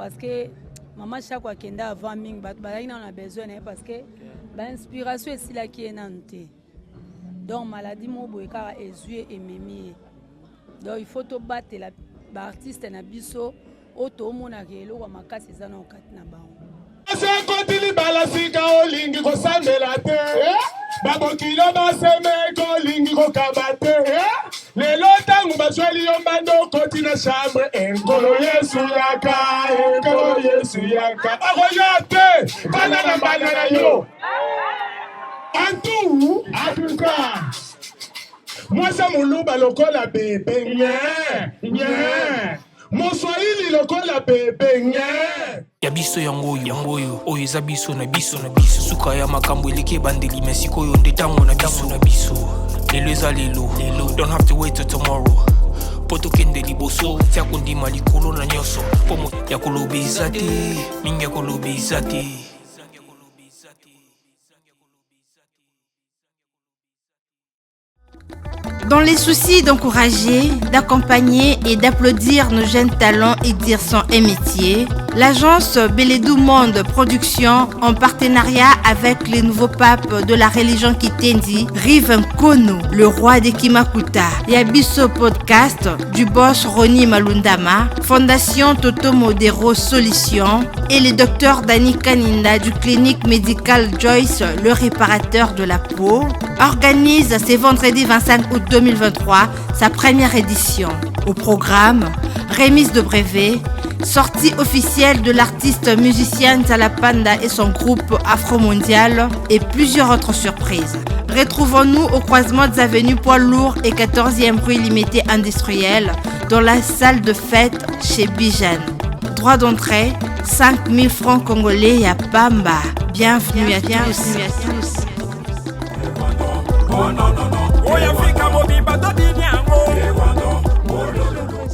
Parce que mama Shako akenda avant mingi, bato bazalaki nano na besoin na ye parce que bainspiration esilaki ye nanu te. Donc maladie moko boye kaka ezwi ye, ememi ye. Donc il faut tobatela baartiste na biso oyo tomonaka eloko ya makasi eza nano kati na bango. Ekoti libala sika olingi kosambela te, babokilo basemeka olingi kokaba te. Lelo ntango bazweli yo mbanda okoti na chambre, Enkolo Yesu yaka, Enkolo Yesu yaka, akoya te bana na mbanda na yo. Antu atuka mwasa moluba lokola bebe nye nye, moswahili lokola bebe nye. Ya biso yango oyo, yango oyo, oyo eza biso na biso na biso. Suka ya makambo eleki ebandeli, me sikoyo nde ntango na biso na biso. Lelo eza lelo lelo, don't have to wait till tomorrow mpo tokende liboso. Tia kondima likolo na nyonso, mpo ya koloba eza te mingi, ya koloba eza te. Dans les soucis d'encourager, d'accompagner et d'applaudir nos jeunes talents et dire son métier, l'agence Beledou Monde Production, en partenariat avec les nouveaux papes de la religion Kitendi, Rive Nkono, le roi des Kimakuta, Yabiso Podcast, du boss Roni Malundama, Fondation Toto Modero Solutions et le docteur Dani Kaninda du clinique médicale Joyce, le réparateur de la peau, organise ce vendredi 25 août 2023 sa première édition. Au programme, remise de brevets, sortie officielle de l'artiste musicien Nzalapanda et son groupe Afro-Mondial et plusieurs autres surprises. Retrouvons-nous au croisement des avenues Poids Lourd et 14e rue Limitée Industrielle dans la salle de fête chez Bijan. Droit d'entrée, 5000 francs congolais à Pamba. Bienvenue à tous.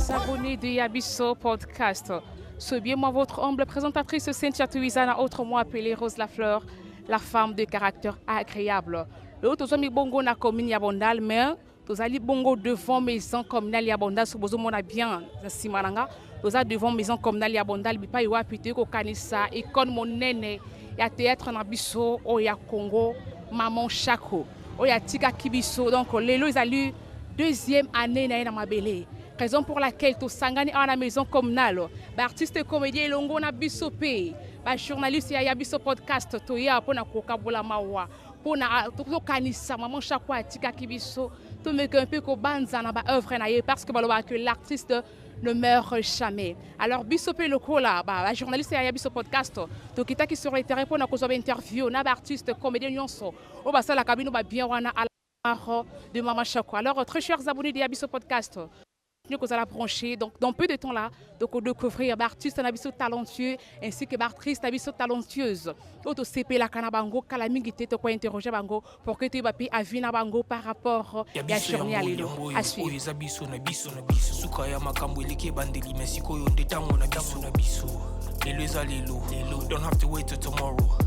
Abonnés de Yabiso Podcast. C'est bien moi, votre humble présentatrice Cynthia Tuizana, autrement appelée Rose Lafleur, la femme de caractère agréable. Le tozwami bongo na commune ya Bandal, mais tozali bongo devant maison communale ya Bandal. So bozomona bien na nsima na nga, toza devant maison communale ya Bandal, bipai wapi toyei kokanisa icône monene ya théâtre na biso oyo ya Congo, Maman Shako, oyo atikaki biso. Donc lelo ezali deuxième année na ye na mabele, raison pour laquelle tosangani awa na maison communale, baartiste comédien elongo na biso mpe bajournaliste ya Biso Podcast. Toya mpona kokabola mawa, mpona tokanisa Maman Shako atikaki biso, tomeka mpe kobanza na baœuvre na ye, parce que balobaka que l'artiste ne meurt jamais. Alors biso mpe lokola bajournaliste ya Biso Podcast, tokitaki sur le terrain mpona kozwa bainterview na baartiste comédien nyonso oyo basalaka bino babien wana à la de Mama Shako. Alors, très chers abonnés de Yabiso Podcast, nous allons brancher. Donc, dans peu de temps là, donc, découvrir artiste na biso talentueux ainsi que artiste na biso talentueuse. Oyo tosepelaka na bango kala mingi te, toko interroger bango pour que toyeba mpe avis na bango par rapport ya ya biso journée ya yango lelo. yango À oyo suivre. Oyo eza biso na biso na biso. Suka ya makambo eleki ebandeli, me sikoyo nde ntango na biso na biso. Lelo eza lelo lelo, don't have to wait till tomorrow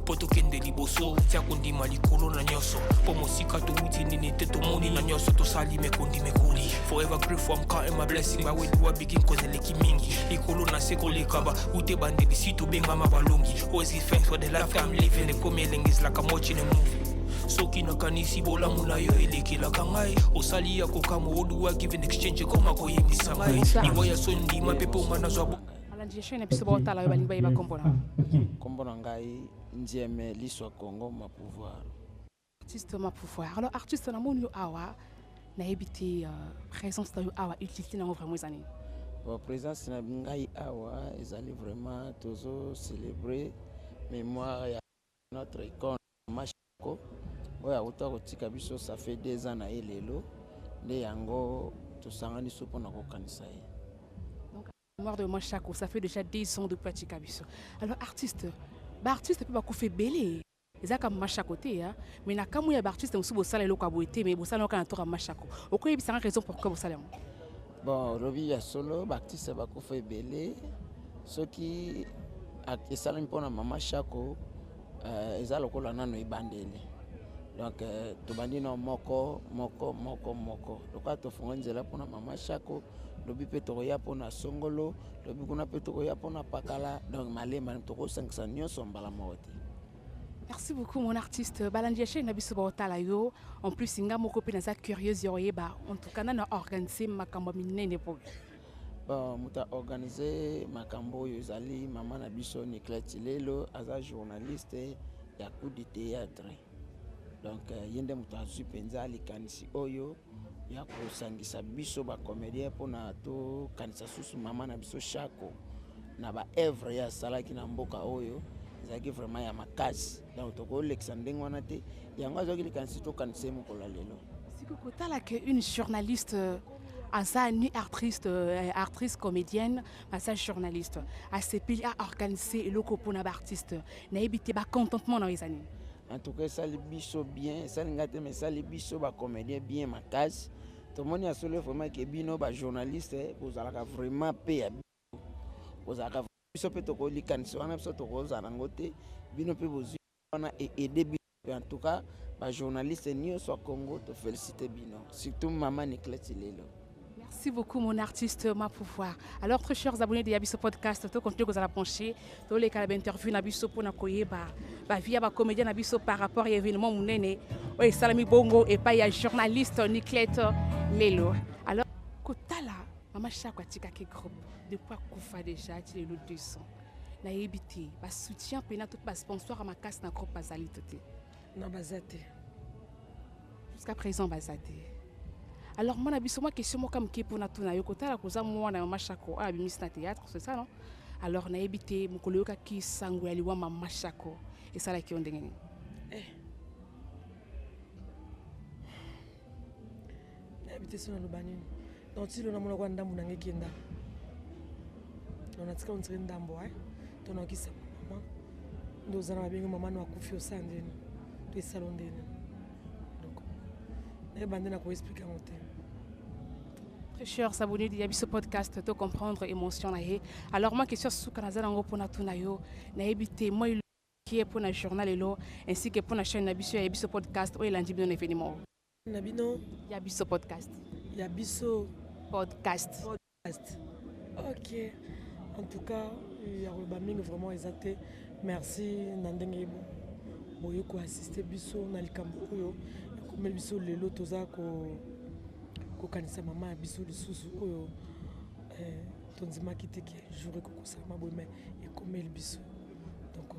mpo tokende liboso. Tia kondima likolo na nyonso, mpo mosika towuti nini te, tomoni na nyonso tosali mekondi mekoli. Forever grateful, I'm counting my blessing. By where do I begin? Cause eleki mingi likolo na se koleka ba ute bandeli si tobengama balongi. Always give thanks for the life I'm living. Ekomi elengi, is like I'm watching a movie. Soki nakanisi bolamu na yo elekelaka ngai, osali ya kokamwa. What do I give in exchange? Ekoma koyebisa ngai Bonsoir. liwa ya soni, ndima mpe mpo nga nazwa Malandi ya chaîne na biso, baotala oyo balingi bayeba kombo na. Nkombo na ngai Nzieme Liso ya Congo Ma Pouvoir. Artiste Ma Pouvoir. Alors artiste, namoni yo awa, nayebi te présence na yo awa, utilité nango vraiment eza nini? Bon, présence na ngai awa ezali vraiment tozo célébrer mémoire ya notre icône Mama Shako oyo auta kotika biso. Ça fait 2 ans na ye lelo, nde yango tosangani so mpona kokanisa ye. Mémoire de Mama Shako, ça fait déjà 10 ans depuis atika biso. Alors artiste, baartiste mpe bakufa ebele, ezaka Mama Shako te ya, mais na kamwe ya baartiste mosusu bosala eloko ya boye te, mais bosala yango kaka na tour ya Mama Shako. Okoyebisanga raison pourquoi bosala yango? Bon, olobi ya solo, baartiste bakufa ebele. Soki esalemi mpona Mama Shako, eza lokola nano ebandeli. Donc tobandi no moko moko moko moko, lokola tofungoli nzela mpona Mama Shako. Lobi mpe tokoya mpona songolo, lobi kuna mpe tokoya mpona pakala. Donc malemba tokosangisa nyonso mbala moko te. Merci beaucoup mon artiste. Balandi ya chaîne na biso baotala yo. En plus nga moko mpe naza curieuse ya koyeba. En tout cas nana organiser makambo minene boye. Bon, moto aorganize makambo oyo ezali mama na biso Niclette Lelo, aza journaliste ya coup de théâtre. Donc ye nde moto azwi mpenza likanisi oyo ya kosangisa biso bacomédien mpona tokanisa susu mama na biso Shako na baœuvre ye asalaki na mboka oyo ezalaki vraiment ya makasi. Donc tokolekisa ndenge wana te, yango azwaki likanisi tokanisa ye mokolo ya lelo. Sikoyo kotala ke une journaliste aza ni artiste, artiste comédienne, aza journaliste, asepeli aorganiser eloko mpona baartiste, nayebi te bacontentement na yo eza nini? En tout cas esali biso bien, esali ngai te, mais esali biso bacomédien bien makasi. Tomoni ya solo vraiment ke bino bajournaliste bozalaka vraiment mpe ya biso, bozalaka biso mpe tokolikanisi wana, biso tokozala yango te, bino mpe bozwi wana eaider biso. En tout cas bajournaliste nyonso ya Congo tofélicité bino, surtout mama Niclette Lelo. Merci beaucoup mon artiste Ma Pouvoir. Alors très chers abonnés de Yabiso Podcast, to continue kozala branché, to leka la interview na biso pona koyeba ba vie ya ba comédien na biso par rapport à événement munene oyo esalami bongo epai ya journaliste Niclette Lelo. Alors kotala mama Shako atikaki groupe depuis akufa déjà ti lelo 200. Nayebi te ba soutien pena to ba sponsor ya makasi na groupe bazali to te? Non, baza te. Jusqu'à présent baza te. Alors mwana biso, mwa question moko moke mpona tuna yo. Kotala koza mwana ya mama Shako oyo abimisi na théâtre, c'est ça non? Alors nayebi te, mokolo oyokaki sango ya liwa mama Shako, esalaki yo ndenge nini? Eh. Nayebi te so naloba nini. Donc ti lelo namonaka ndambo na ngai ekenda, donc natika ondire ndambo to naokisa mama nde oza na babengi mama no akufi, osala ndeni to esala ndeni. Donc nayeba nde na koexpliquer yango te. Très chers abonnés de Yabiso Podcast, to comprendre émotion na ye. Alors ma question suka naza nango mpona tuna yo, nayebi te moi qui est mpona journal lelo ainsi que mpona chaîne na biso ya Yabiso Podcast oyo elandi bino na événement na bino. Yabiso Podcast. Ya biso Podcast. Podcast. Ok, en tout cas ya koloba mingi vraiment eza te. Merci na ndenge boye koassister biso na likambo oyo ekomeli biso lelo. Toza kokanisa mama ya biso lisusu oyo tondimaki te ke jour ekokosalama boye, mais ekomeli biso. Donc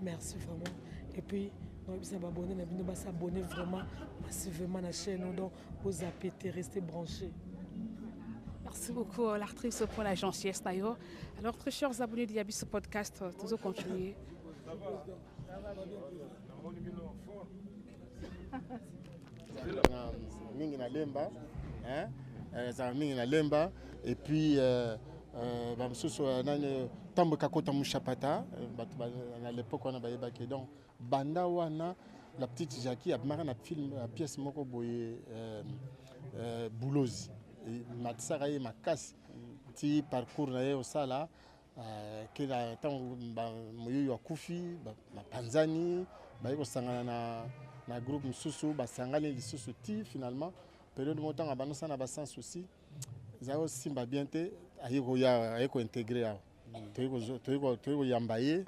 merci vraiment. Et puis nayebisa baabonné na bino bas'abonner vraiment massivement na chaîne, donc bozapper te, restez branché. Merci beaucoup l'actrice pour la gentillesse na yo. Alors très chers abonnés de Yabiso Podcast, toujours continuer. Mingi na Lemba, ezalaka mingi na Lemba. Et puis bamosusu nani, ntambo ekakota mushapata, bato na l'époque wana bayebaki. Donc banda wana la petite Jackie abimaka na film, pièce moko boye, Bulozi, matisaka ye makasi ti parcours na ye osala ke na ntango moyoyo akufi, bapanzani, baye kosangana na groupe mosusu, basangani lisusu ti finalement période moko ntango abandosala na basans souci, ezali kosimba bien te, aye koya, aye kointégrer awa, toyei koyamba ye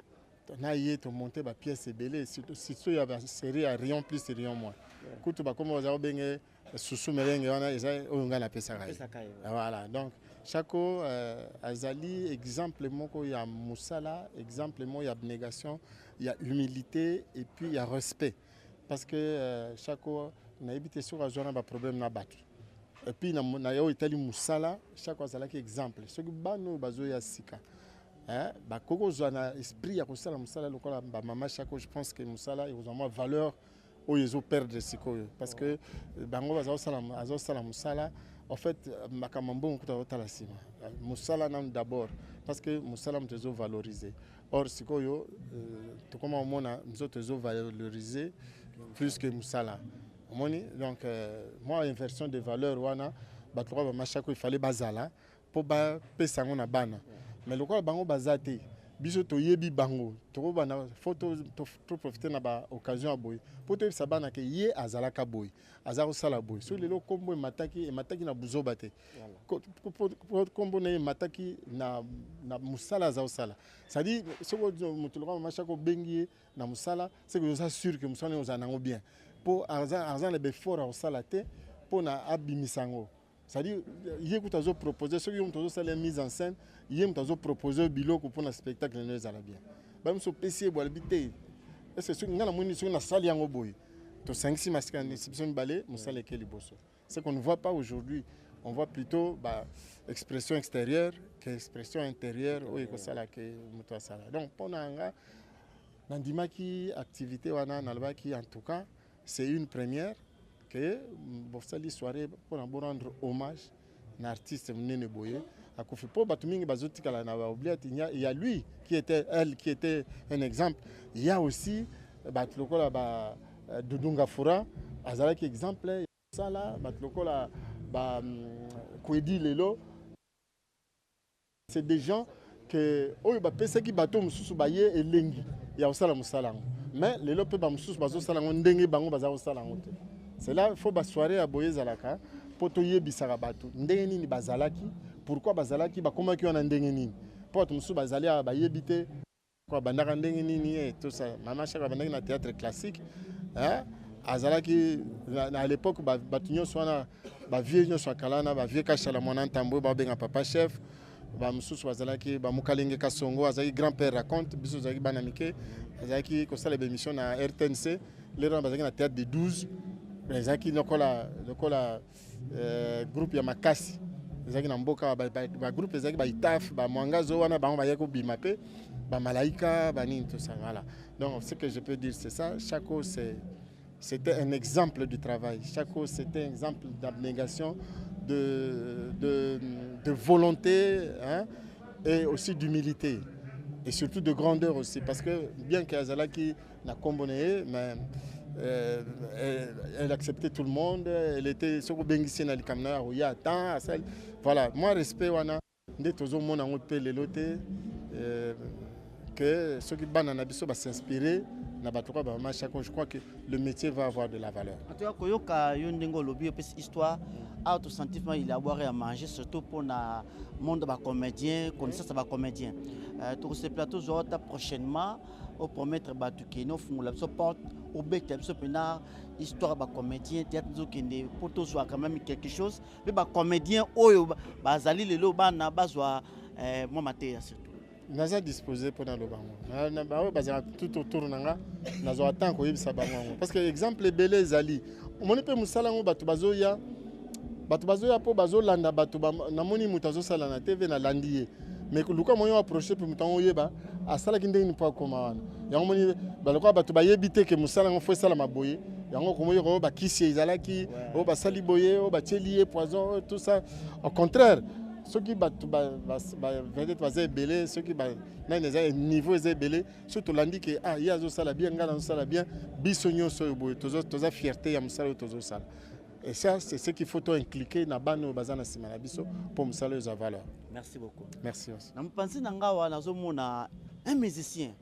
na ye, tomonte bapièce ebele, surtout ya basérie ya Rion plus Rion moins. Kutu bakoma baza kobenge susu melenge wana, eza oyo ngai napesaka ye. Voilà. Donc Chako azali exemple moko ya mosala, exemple moko ya abnégation, ya humilité et puis ya respect, parce que Chako nayebi te soki azwa na baproblème na bato. Et puis na oyo etali mosala, Chako azalaki exemple. Soki bana oyo bazoya sika bakoki kozwa na esprit ya kosala mosala lokola bamama Chako, je pense que mosala ekozwa mwa valeur oyo ezoperdre sikoyo, parce que bango azosala mosala, en fait makambo mbongo kuta azotala nsima, mosala nanu d'abord, parce que mosala moto ezovaloriser. Or sikoyo tokoma komona nzoto ezovaloriser plus que mosala, omoni. Donc mwa inversion de valeur wana, bato lokola bamama Chako ifale bazala mpo bapesa yango na bana, mais lokola bango baza te. Biso toyebi bango, tokobanda faut toprofite na baoccasion ya boye mpo toyebisa bana ke ye azalaka boye, aza kosala boye. Soki lelo nkombo emataki, emataki na buzoba te, nkombo na ye emataki na mosala aza kosala. C'est-à-dire soki moto lokola Mama Shako obengi ye na mosala, c'est que oza sûr que mosala oza nango bien, mpo aza na baeffort ya kosala te mpo na abimisa yango. C'est-à-dire ye kutu azopropose, soki yo moto azosala mise en scène, ye moto azopropose biloko mpona spectacle no ezala bien. Bamosu opesi ye boye, alobi te, est-ce soki ngai namoni, soki nasali yango boye, tosangisi masika biso mibale, mosala eke liboso. Ce qu'on ne voit pas aujourd'hui, on voit plutôt bah, expression extérieure que expression intérieure oyo ekosala ke moto asala. Donc mpona nga, nandimaki activité wana, nalobaki en tout cas c'est une première que bosali soirée mpona borendre hommage na artiste monene boye akufi, mpo bato mingi bazotikala na baoubliette. Il y a lui qui était, elle qui était un exemple. Il y a aussi bato lokola ba Doudou Ngafura, azalaki exemple sala, bato lokola ba Kwedi. Lelo c'est des gens que oyo bapesaki bato mosusu baye elengi ya kosala mosala yango, mais lelo mpe bamosusu bazosala yango ndenge bango baza kosala yango te. C'est là faut basoirée ya boye ezalaka mpo toyebisaka bato ndenge nini bazalaki, pourquoi bazalaki, bakomaki wana ndenge nini, mpo bato mosusu bazali awa bayebi te bandaka ndenge nini e tout ça. Mama Shako abandaki na théâtre classique, hein? Azalaki na l'époque bato nyonso wana, bavieux nyonso ya kala wana, bavieux Kashala Mwana Ntambo oyo babenga papa chef, bamosusu bazalaki bamokalenge Kasongo, azalaki grand père raconte. Biso ozalaki bana mike, azalaki kosala baémission na RTNC. Lero wana bazalaki na théâtre de 12, ezalaki lokola groupe ya makasi ezalaki na mboka. Bagroupe ezalaki baitaf, bamwangazo wana, bango bayaki kobima mpe bamalaika banini, tout ça. Voilà, donc ce que je peux dire, c'est ça. Chako, c'est c'était un exemple du travail. Chako, c'était un exemple d'abnégation, de volonté, hein, et aussi d'humilité et surtout de grandeur aussi, parce que bien qu'azalaki na kombo na ye, mais elle acceptait tout le monde. Elle était, soki obengisi ye na likambo na ye, akoya atan asali. Voilà, moi respect wana nde tozomona yango mpe lelo te, que soki bana na biso basinspire na bato kwa bamama Chako, je crois que le métier va avoir de la valeur. En tout cas, koyoka yo ndenge olobi, opesi histoire awa, tosentir vraiment il y a à boire et à manger, surtout mpona monde bacomédien, connaissance ya bacomédien. Tokosepela tozwa ata prochainement, opromettre bato kende ofungola biso porte, obeta biso mpena histoire ya bacomédien, théâtre ezokende, mpo tozwa quand même quelque chose, mpe bacomédien oyo bazali lelo, bana bazwa mwa mateya surtout. Naza disposé mpo naloba yango. Baoyo bazalaka tout autour na nga, nazwaka temps koyebisa bango yango, parce que exemple ebele ezali. Omoni mpe mosala yango, bato bazoya, bato bazoya mpo bazolanda bato. Namoni moto azosala na TV, nalandi ye, mais luka moyen approche mpe moto yango, oyeba asalaki ndenge nini mpo akóma wana. Yango moni balokola bato bayebi te ke mosala yango faut esalama boye. Yango komoyoka oyo bakisi ezalaki, oyo basali boye, oyo batieli ye poison, tout ça. Au contraire, soki bato peut-être baza ebele, soki nani eza niveau eza ebele, soki tolandi ke ah, ye azosala bien, ngai nazosala bien, biso nyonso oyo boye toza fierté ya mosala oyo tozosala. Et ça, c'est ce qu'il faut to inculquer na bana oyo baza na nsima na biso mpo mosala oyo eza valeur. Merci beaucoup. Merci aussi. Na mopanzi na nga awa, nazomona un musicien.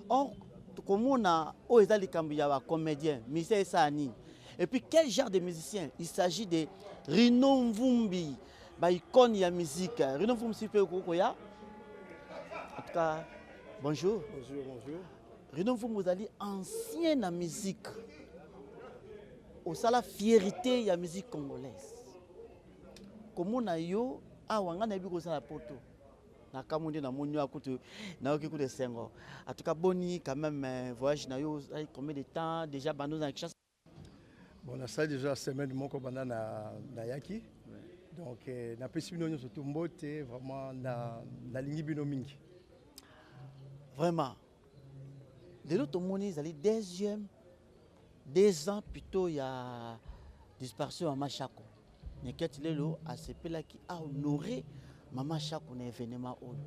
Or komona oyo eza likambo ya bacomédien, musicien esala nini? Et puis quel genre de musicien? Il s'agit de Rino Mvumbi, baicône ya musique. Rino Mvumbi, si mpe okokoya. En tout cas, bonjour. Bonjour, bonjour. Rino Mvumbi, ozali ancien na musique, osala fierté ya musique congolaise. Komona yo awa, ngai nayebi kozala poto nakamwi nde namoni yo akutu, nayoki kutu esengo. En tout cas, boni quand même voyage na yo? Ozali combien de temps déjà bando na Kinshasa? Bon, nasali déjà semaine moko banda na nayaki. Donc napesi bino nyonso tu mbote. Vraiment nalingi bino mingi. Vraiment, lelo tomoni ezali deuxième 2 ans plutôt ya disparition ya Mama Shako. Neketi lelo asepelaki ahonorer Mama Shako na événement oyo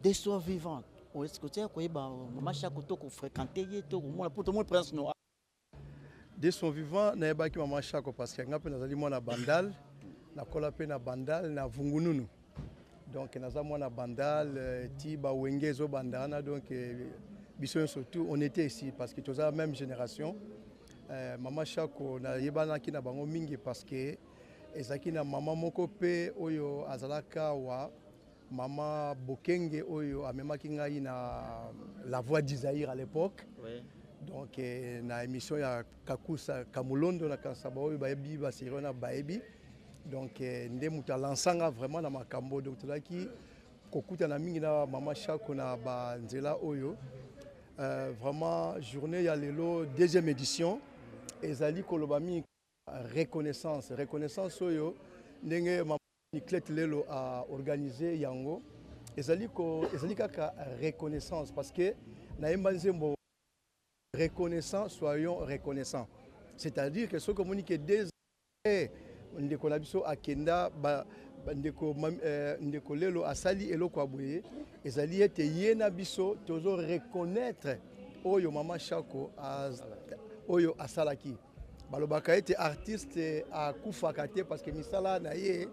de son vivant. Est-ce otia koyeba Mama Shako to kofréquente ye to komona, mpo tomoni présence no? De son vivant, nayebaki Mama Shako parce que nga mpe nazali mwana Bandal, nakola mpe na Bandal na Vungununu. Donc naza mwana Bandal euh, ti ba Wenge ezobanda wana donc euh, biso nyonso tout on était ici parce que toza même génération. Euh, mama Shako nayebanaki na bango mingi parce que ezalaki na mama moko mpe oyo azalaka wa mama Bokenge oyo amemaki ngai na La Voix du Zaïre à l'époque. Oui. Donc eh, na émission ya Kakusa Kamulondo na Kansaba oyo bayebi ba série wana bayebi. Donc eh, nde moto alansa nga vraiment na makambo donc tozalaki kokutana mingi na mama Shako na ba nzela oyo euh, vraiment journée ya lelo deuxième édition ezali koloba mingi reconnaissance reconnaissance oyo ndenge mama Niclette lelo a organiser yango ezali ko ezali kaka reconnaissance parce que nayemba nzembo reconnaissant soyons reconnaissants c'est-à-dire que soki omoni ke deux eh, ndeko na biso akenda ba, ba ndeko, eh, ndeko lelo asali eloko ya boye ezali ete ye na biso tozo reconnaître oyo mama Shako az, oyo asalaki balobaka ete artiste akufaka te parce que misala na ye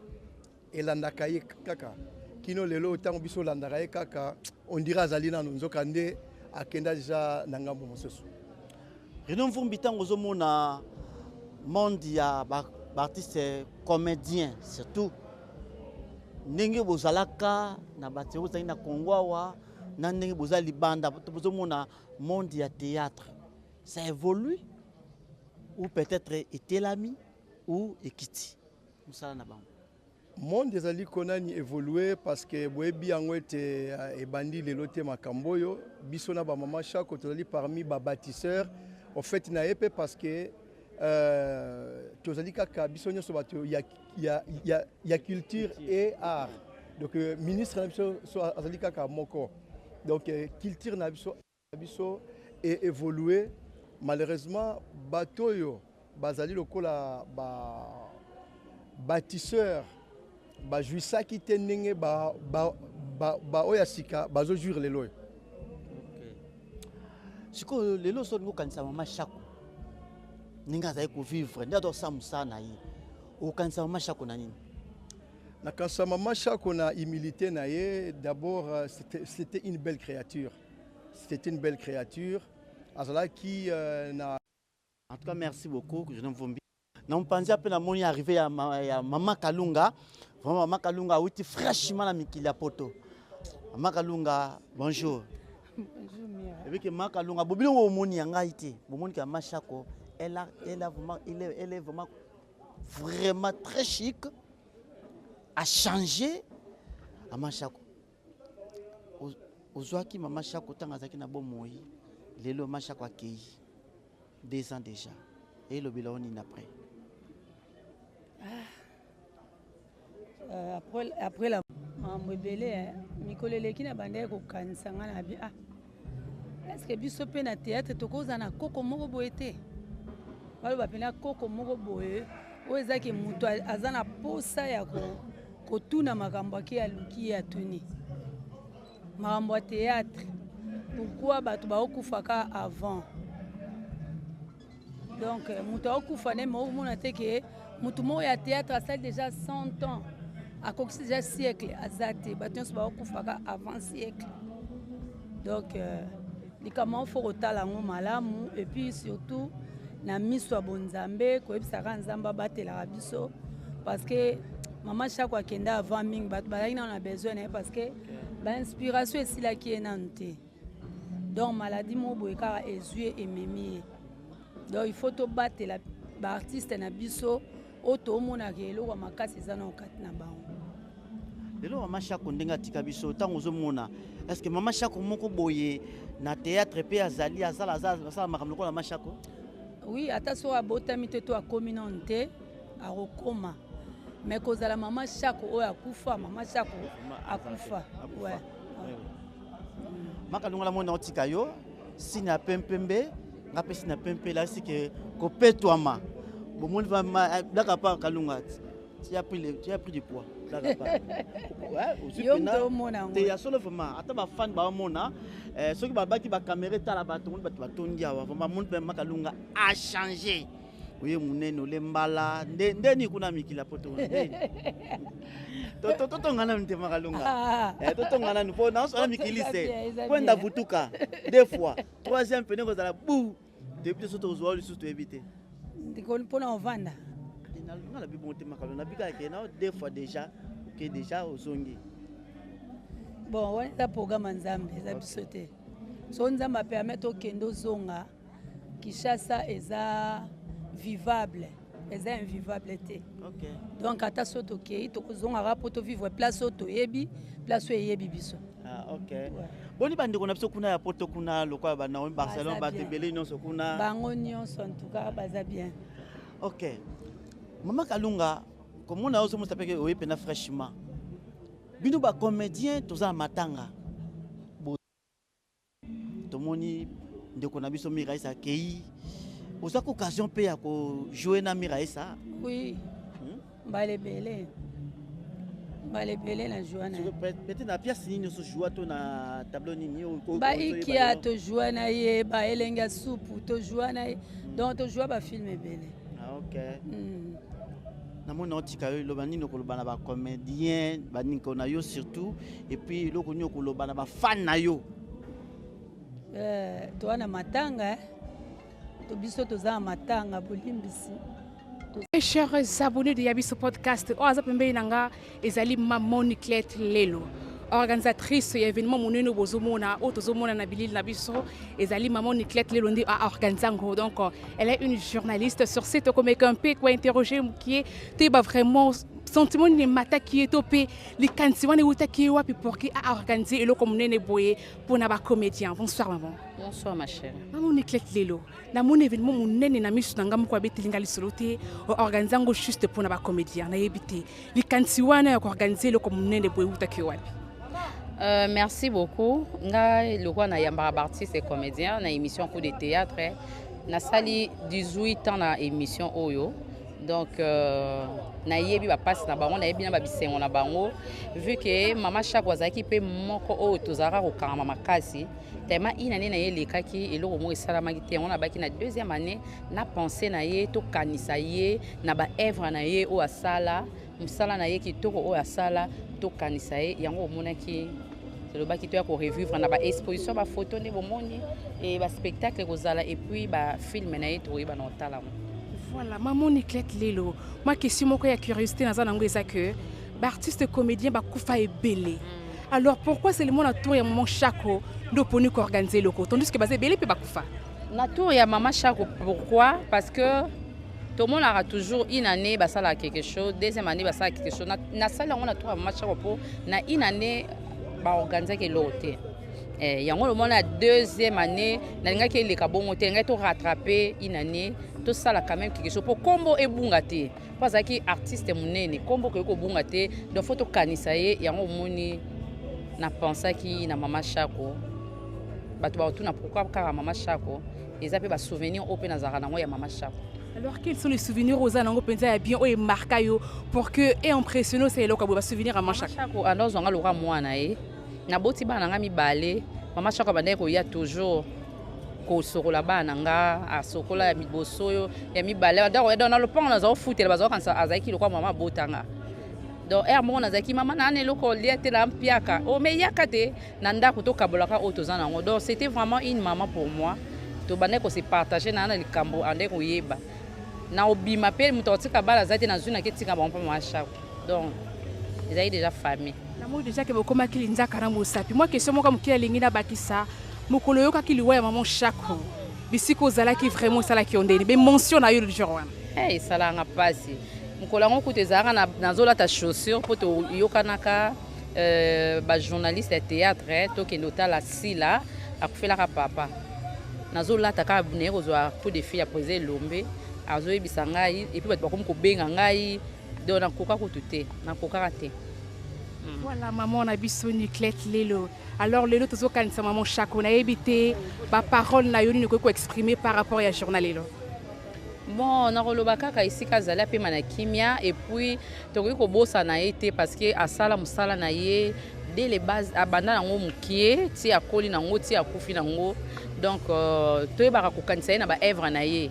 elandaka ye kaka kino lelo ntango biso olandaka ye kaka on dirait azali nano nzoka nde akenda deja na ngambo mosusu. Reno Mvumbi, ntango ozomona monde ya baartiste comédien surtout ndenge bozalaka na bato bozalaki na Congo awa na ndenge boza libanda bozomona monde ya théâtre ça évolue ou peut-être etelami ou ekiti mosala na bango? Monde ezali konani évoluer parce que boyebi yango ete euh, ebandi lelo te makambo oyo biso na bamama Shako tozali parmi babâtisseur au fait na ye mpe parce que euh, tozali kaka biso nyonso bato ya, ya, ya, ya culture et art donc euh, ministre na biso so azali kaka moko donc euh, culture na biso biso e évoluer malheureusement bato oyo bazali lokola ba bâtisseur bajuisaki te ndenge ba, ba, ba, ba oyo ya sika bazojouir lelo oyo. Sikoyo lelo so olingi okanisa mama Shako ndenge azali kovivre nde azosala mosala na ye, okanisa mama Shako na nini? Nakanisa mama Shako na humilité na ye. D'abord euh, c'était une belle créature, c'était une belle créature azalaki euh, na En tout cas merci beaucoup Jean Mvumbi. Na mpanzi mpe namoni arrivé ya, ma, ya mama Kalunga. Vraiment mama Kalunga awuti fraîchement na mikili ya poto. Mama Kalunga, bonjour. Bonjour Mira. Et puis que mama Kalunga, bobino omoni ya ngai te. Bomoni ka mama Shako, elle a, elle a vraiment, il est, elle est vraiment vraiment très chic. A changé. Mama Shako. Ozwaki mama Shako ntango azalaki na bomoi, lelo mama Shako akei 2 ans déjà. Elobela yo nini après? Ah. Euh, après, après la makambo ebele mikolo eleki na bandaki kokanisa ngai na bi ah est-ce que biso mpe na théâtre tokozala na koko moko boye te? Baloba mpena koko moko boye oyo ezaki moto aza na posa ya kotuna makambo ake aluki ye atuni makambo ya théâtre, pourquoi bato baokufaka avant? Donc moto aokufa nde mokomona te ke moto moko ya théâtre asali déjà 100 ans, akokisi déjà siècle, aza te. Bato nyonso baokufaka avant siècle. Donc euh, likambo yango fo kotala yango malamu et puis surtout na miso ya bonzambe, koyebisaka Nzambe abatelaka biso parce que mama Shako akenda avant mingi, bato bazalaki nano na besoin na ye parce que bainspiration esilaki ye nanu te. Donc maladie moko boye kaka ezwi ye ememi ye. Donc il faut tobatela baartiste na biso oyo tomonaka eloko ya makasi eza na kati na bango. Lelo mama Shako ndenge atika biso, ntango ozomona est ce que mama Shako moko boye na théâtre mpe azali asala asala makambo lokola mama Shako? Oui, ata soki abotami te to akomi nano te, akokoma. Mais kozala mama Shako oyo akufa, mama Shako akufa. Ouais. Makalunga mona otika yo sini ya pempembe, nga mpe sini ya pempe elakisi ke kopetwama bomoni daka pa Kalunga, tu as pris le, tu as pris du poids daka pa. Yo moto omona yango. Te ya solo vraiment ata bafani baomona soki babaki bakamera etala bato moni bato batondi awa vraiment moni mpe Makalunga a changé. Oye munene ole mbala nde nde ni kuna mikili ya poto nde. Totonga nanu te makalunga. Ah. Eh, totonga nanu po naosala mikili se. Kwenda butuka deux fois. Troisième pene kozala bu. Toyebi te soki tokozwa lisusu toyebi te. Ndiko mpona ovanda. Nga na bibongo te makalunga nabikaka ke nao deux fois déjà oke déjà ozongi. Bon wana eza programme ya Nzambe eza biso te. So Nzambe apermettre okende ozonga Kinshasa eza vivable eza invivable te. Okay. Donc ata so tokei tokozongaka mpo tovivre place oyo toyebi place oyo eyebi biso. Ah, ok. Ouais. Boni bandeko na biso kuna ya poto kuna lokola ba Naomi Barcelone bato ebele nyonso kuna. Bango nyonso en tout cas baza bien. Ok. Mama Kalunga, komona yo ozomona mpe oye mpena fraîchement. Bino ba comédien toza na matanga. Tomoni ndeko na biso Miraisa akei. Ozwaki occasion mpe ya kojouer na Miraisa? Oui. Mbala ebele. Mbala ebele na joua na ye. Peut-être na pièce nini ozo joua to na tableau nini? Ba Ikia to joua na ye, ba Elengi ya supu to joua na ye. Donc to joua ba film ebele. Ah, ok. Namoni otika yo eloba nini okoloba na ba comédien baniko na yo surtout et puis eloko nini okoloba na ba fan na yo? Toa na matanga, eh? To biso toza na matanga bolimbisi. Chers abonnés de Yabiso Podcast, oyo aza pembeni na nga ezali Maman Niclette Lelo, organisatrice ya événement monene oyo bozomona, oyo tozomona na bilili na biso, ezali Maman Niclette Lelo nde a organise yango. Donc elle est une journaliste sur ce tokomeka mpe ko interroger mokie toyeba vraiment sentiment nini emataki ye to mpe likanisi wana eutaki ye wapi pour que a organise eloko monene boye mpona ba comédien. Bonsoir maman. Bonsoir ma chérie. Maman Niclette Lelo, namoni événement monene na miso na nga moko abeteli nga lisolo te, oorganize yango juste mpona ba comédien, nayebi te likanisi wana ya koorganize eloko monene boye eutaki yo wapi? Merci beaucoup. Nga lokola nayambaka ba artiste et comédien na émission coup de théâtre, nasali 18 ans na émission oyo. Donc nayebi ba passe na bango, nayebi na ba bisengo na bango, vu que mama Chako azalaki pe moko oyo tozalaka kokangama makasi. Tellement une année na ye elekaki eloko moko esalamaki te, yango nabaki na deuxième année na pensée na ye tokanisa ye na ba œuvre na ye oyo asala, mosala na ye kitoko oyo asala, tokanisa ye. Yango omonaki tolobaki toya ko revivre na ba exposition ba photo nde bomoni et ba spectacle kozala et puis ba film na ye tokoyeba na kotala yango. Voilà, maman Niclette Lelo, ma question moko ya curiosité naza nango eza que ba artiste comédien bakufa ebele. Alors pourquoi seulement na tour ya maman Chako nde oponi ko organiser eloko tandis que baza ebele mpe bakufa? Na tour ya maman Chako pourquoi? Parce que tomonaka toujours une année basalaka quelque chose, deuxième année basalaka quelque chose. Nasali yango na tour ya maman Chako mpo na une année baorganisaki eloko te. Yango lomona deuxième année nalingaki eleka bongo te, nalingaki to rattraper une année tosala quand même quelque chose mpo kombo ebunga te, mpo azalaki artiste monene, kombo okoki kobunga te, donc faut tokanisa ye. Yango omoni na pensaki na mama Chako, bato bakotuna pourquoi kaka mama Chako, eza mpe ba souvenir oyo mpe nazalaka nango ya mama Chako. Alors quels sont les souvenirs oza nango mpenza ya bien oyo emarka yo pour que e impressionne osala eloko ya boye, ba souvenir ya mama Chako? Chako andozwanga lokola mwana ye, naboti bana na nga mibale, mama Chako abandaki koya toujours kosokola bana na nga, asokola ya liboso oyo ya mibale, donc na lopango naza kofutela, baza kokanisa azalaki lokola mama abotanga. Donc heure moko nazalaki mama na eloko olia te na mpiaka, oh mais yaka te na ndako tokabolaka oyo toza nango. Donc c'était vraiment une maman pour moi, tobandaki kose partager na na likambo andaki koyeba na obima mpe moto akotika bala aza te, nazwi nake tika bango mpe mama Chako. Donc ezalaki déjà famille. Namoni déjà ke bokomaki linzaka na mosapi. Mwa question moko moke alingi nabakisa, mokolo oyokaki liwa ya maman Chako, bisika ozalaki vraiment esalaki yo ndeni, bemention na yo le jour wana? Hey, esalaka mpasi mokolo yango kutu ezalaka nazolata chaussure mpo toyokanaka ba journaliste ya théâtre tokende otala Sila akufelaka papa, nazolata kaka naye kozwa coup de fil ya président Elombe azoyebisa ngai, et puis bato bakomi kobenga ngai, donc nakoka kutu te, nakokaka te. Voilà maman na biso Niclette Lelo. Alors lelo tozokanisa maman Chako, nayebi te ba parole na yo nini okoki koexprimer par rapport ya journal lelo? Bon, nakoloba kaka esika azali apema na kimia, et puis tokoki kobosana ye te parce que asala mosala na ye dès les bases, abanda nango mokie ti akoli nango ti akufi nango. Donc toyebaka kokanisa ye na ba œuvre na ye.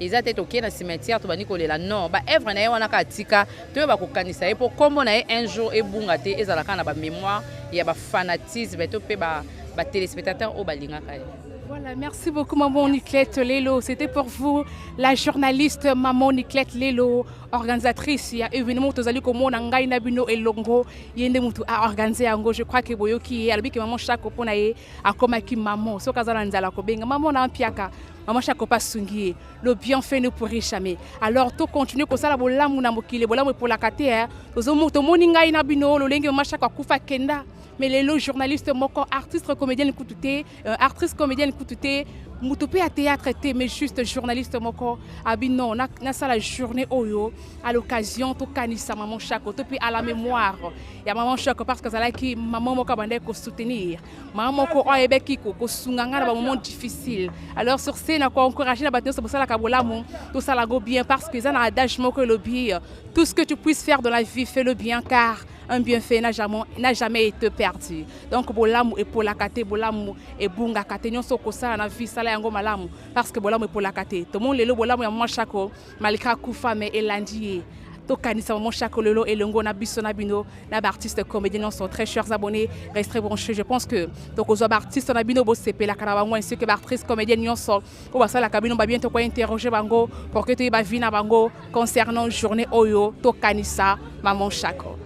Eza te toke na cimetière tobandi kolela non, ba œuvre na ye wana kaka atika toyeba kokanisa ye mpo nkombo na ye un jour ebunga te, ezala kaka na ba mémoire ya ba fanatisme to mpe ba téléspectateurs oyo balingaka ye. Voilà, merci beaucoup Maman Niclette Lelo. C'était pour vous la journaliste Maman Niclette Lelo, organisatrice ya événement tozali komona ngai na bino elongo ye nde mutu a organiser yango. Je crois que boyoki ye alobi ke Maman Shako mpona ye akomaki maman soki aza na nzala kobenga maman na mpiaka Maman Shako pa sungi ye. Le bienfait ne pourrit jamais. Alors to continuer kosala bolamu na mokili, bolamu epolaka te hein. Tozomo tomoni ngai na bino lolenge Maman Shako akufa kenda. Mais lelo journaliste moko artiste comédienne kutu te, artiste comédienne kutu te, mutu pe ya théâtre te, mais juste journaliste moko abi non na nasala journée oyo à l'occasion tokanisa Maman Shako to pe à la mémoire ya Maman Shako parce que azalaki maman moko abandaki ko soutenir maman moko oyo ayebaki kosunga ngai na ba moment difficile. Alors sur ce na ko encourager na bato nyonso bosalaka bolamu, tosala yango bien parce que eza na adage moko elobi tout ce que tu puisses faire dans la vie, fais-le bien car un bienfait n'a jamais été perdu. Donc bolamu epolaka te, bolamu ebungaka te, nyonso okosala na vie sala yango malamu parce que bolamu epolaka te. Tomoni lelo bolamu ya Maman Shako malgré akufa mais elandi ye. Tokanisa Maman Shako lelo elongo na biso na bino na ba artiste comédien nyonso. Très chers abonnés, restez branchés. Je pense que tokozwa ba artiste na bino bosepelaka na bango ainsi que ba actrice comédienne nyonso oyo basalaka bino ba bien toko interroger bango pour que toyeba vie na bango concernant journée oyo tokanisa Maman Shako.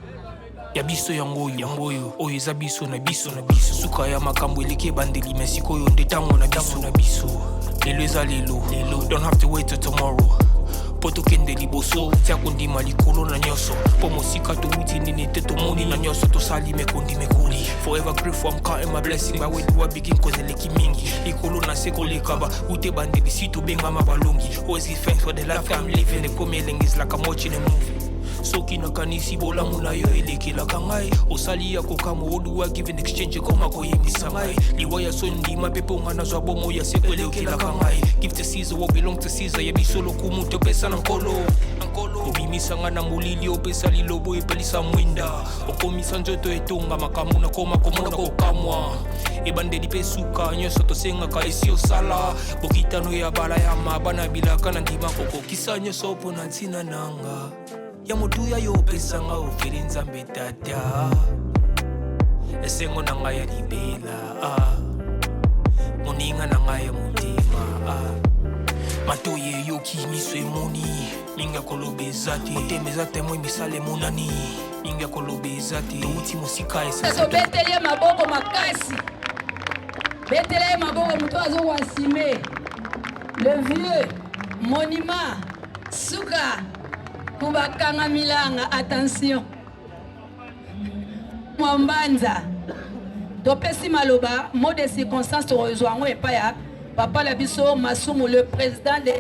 Ya biso yango oyo, yango oyo, oyo eza biso na biso na biso. Suka ya makambo eleki ebandeli, mais sikoyo nde tango na biso na biso. Lelo eza lelo, lelo, don't have to wait till tomorrow. Po tokende liboso, tia kondima likolo na nyonso. Po mosika towuti nini te tomoni na nyonso tosali mekondi mekoli. Forever grateful, I'm counting my blessing. But where do I begin? Cause eleki mingi. Likolo na se koleka ba ute bandeli si tobengama balongi. Always give thanks for the life I'm living. Ekomi elengi is like I'm watching a movie. Soki nakanisi bolamu na yo elekelaka ngai, osali ya kokamwa, what do I give in exchange? Ekoma koyembisa ngai liwa ya soni, ndima mpe mpo ngai nazwa bomoi ya seko elekelaka ngai. Give to Caesar what belong to Caesar, ya biso lokumu topesa na Nkolo. Obimisa ngai na molili, opesa lilobo epelisa mwinda, okomisa nzoto etonga makambo nakoma komona kokamwa. Ebandeli mpe suka nyonso tosengaka esi osala bokitano ya balayama bana bilaka na ndima kokokisa nyonso mpo na ntina nanga ya motuya yo opesanga ofeli Nzambe tata esengo na ngai ya libela ah. Moninga na ngai ya motema ah. Matoyi eyoki, miso emoni, mingi ya koloba eza te, motema eza témoin, misala emonani, mingi ya koloba eza te, touti mosika esasa. Tobeteli ye maboko makasi, betela ye maboko, moto azokoasime le vieux monument suka kubakanga milanga. Attention Mwambanza, topesi maloba mot de circonstance, tokozwa yango epai ya papa na biso Masumu, le président de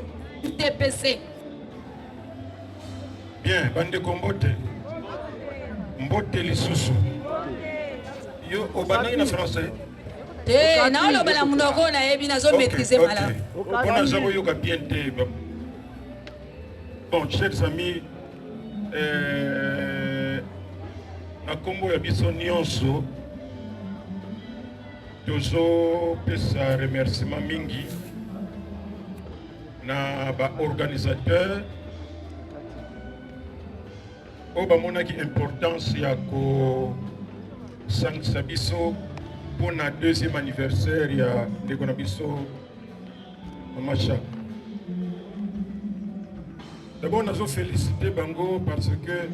TPC. Bien, bandeko mbote. Mbote lisusu. Yo obandaki na français? Te, naoloba na monoko nayebi, nazo maîtriser malamu. Mpo naza koyoka bien te. Bon, chers amis, na kombo ya biso nyonso tozopesa remerciement mingi na ba organisateur oyo bamonaki importance ya kosangisa biso mpona deuxième anniversaire ya ndeko na biso Mama Shako. D'abord nazo féliciter bango parce que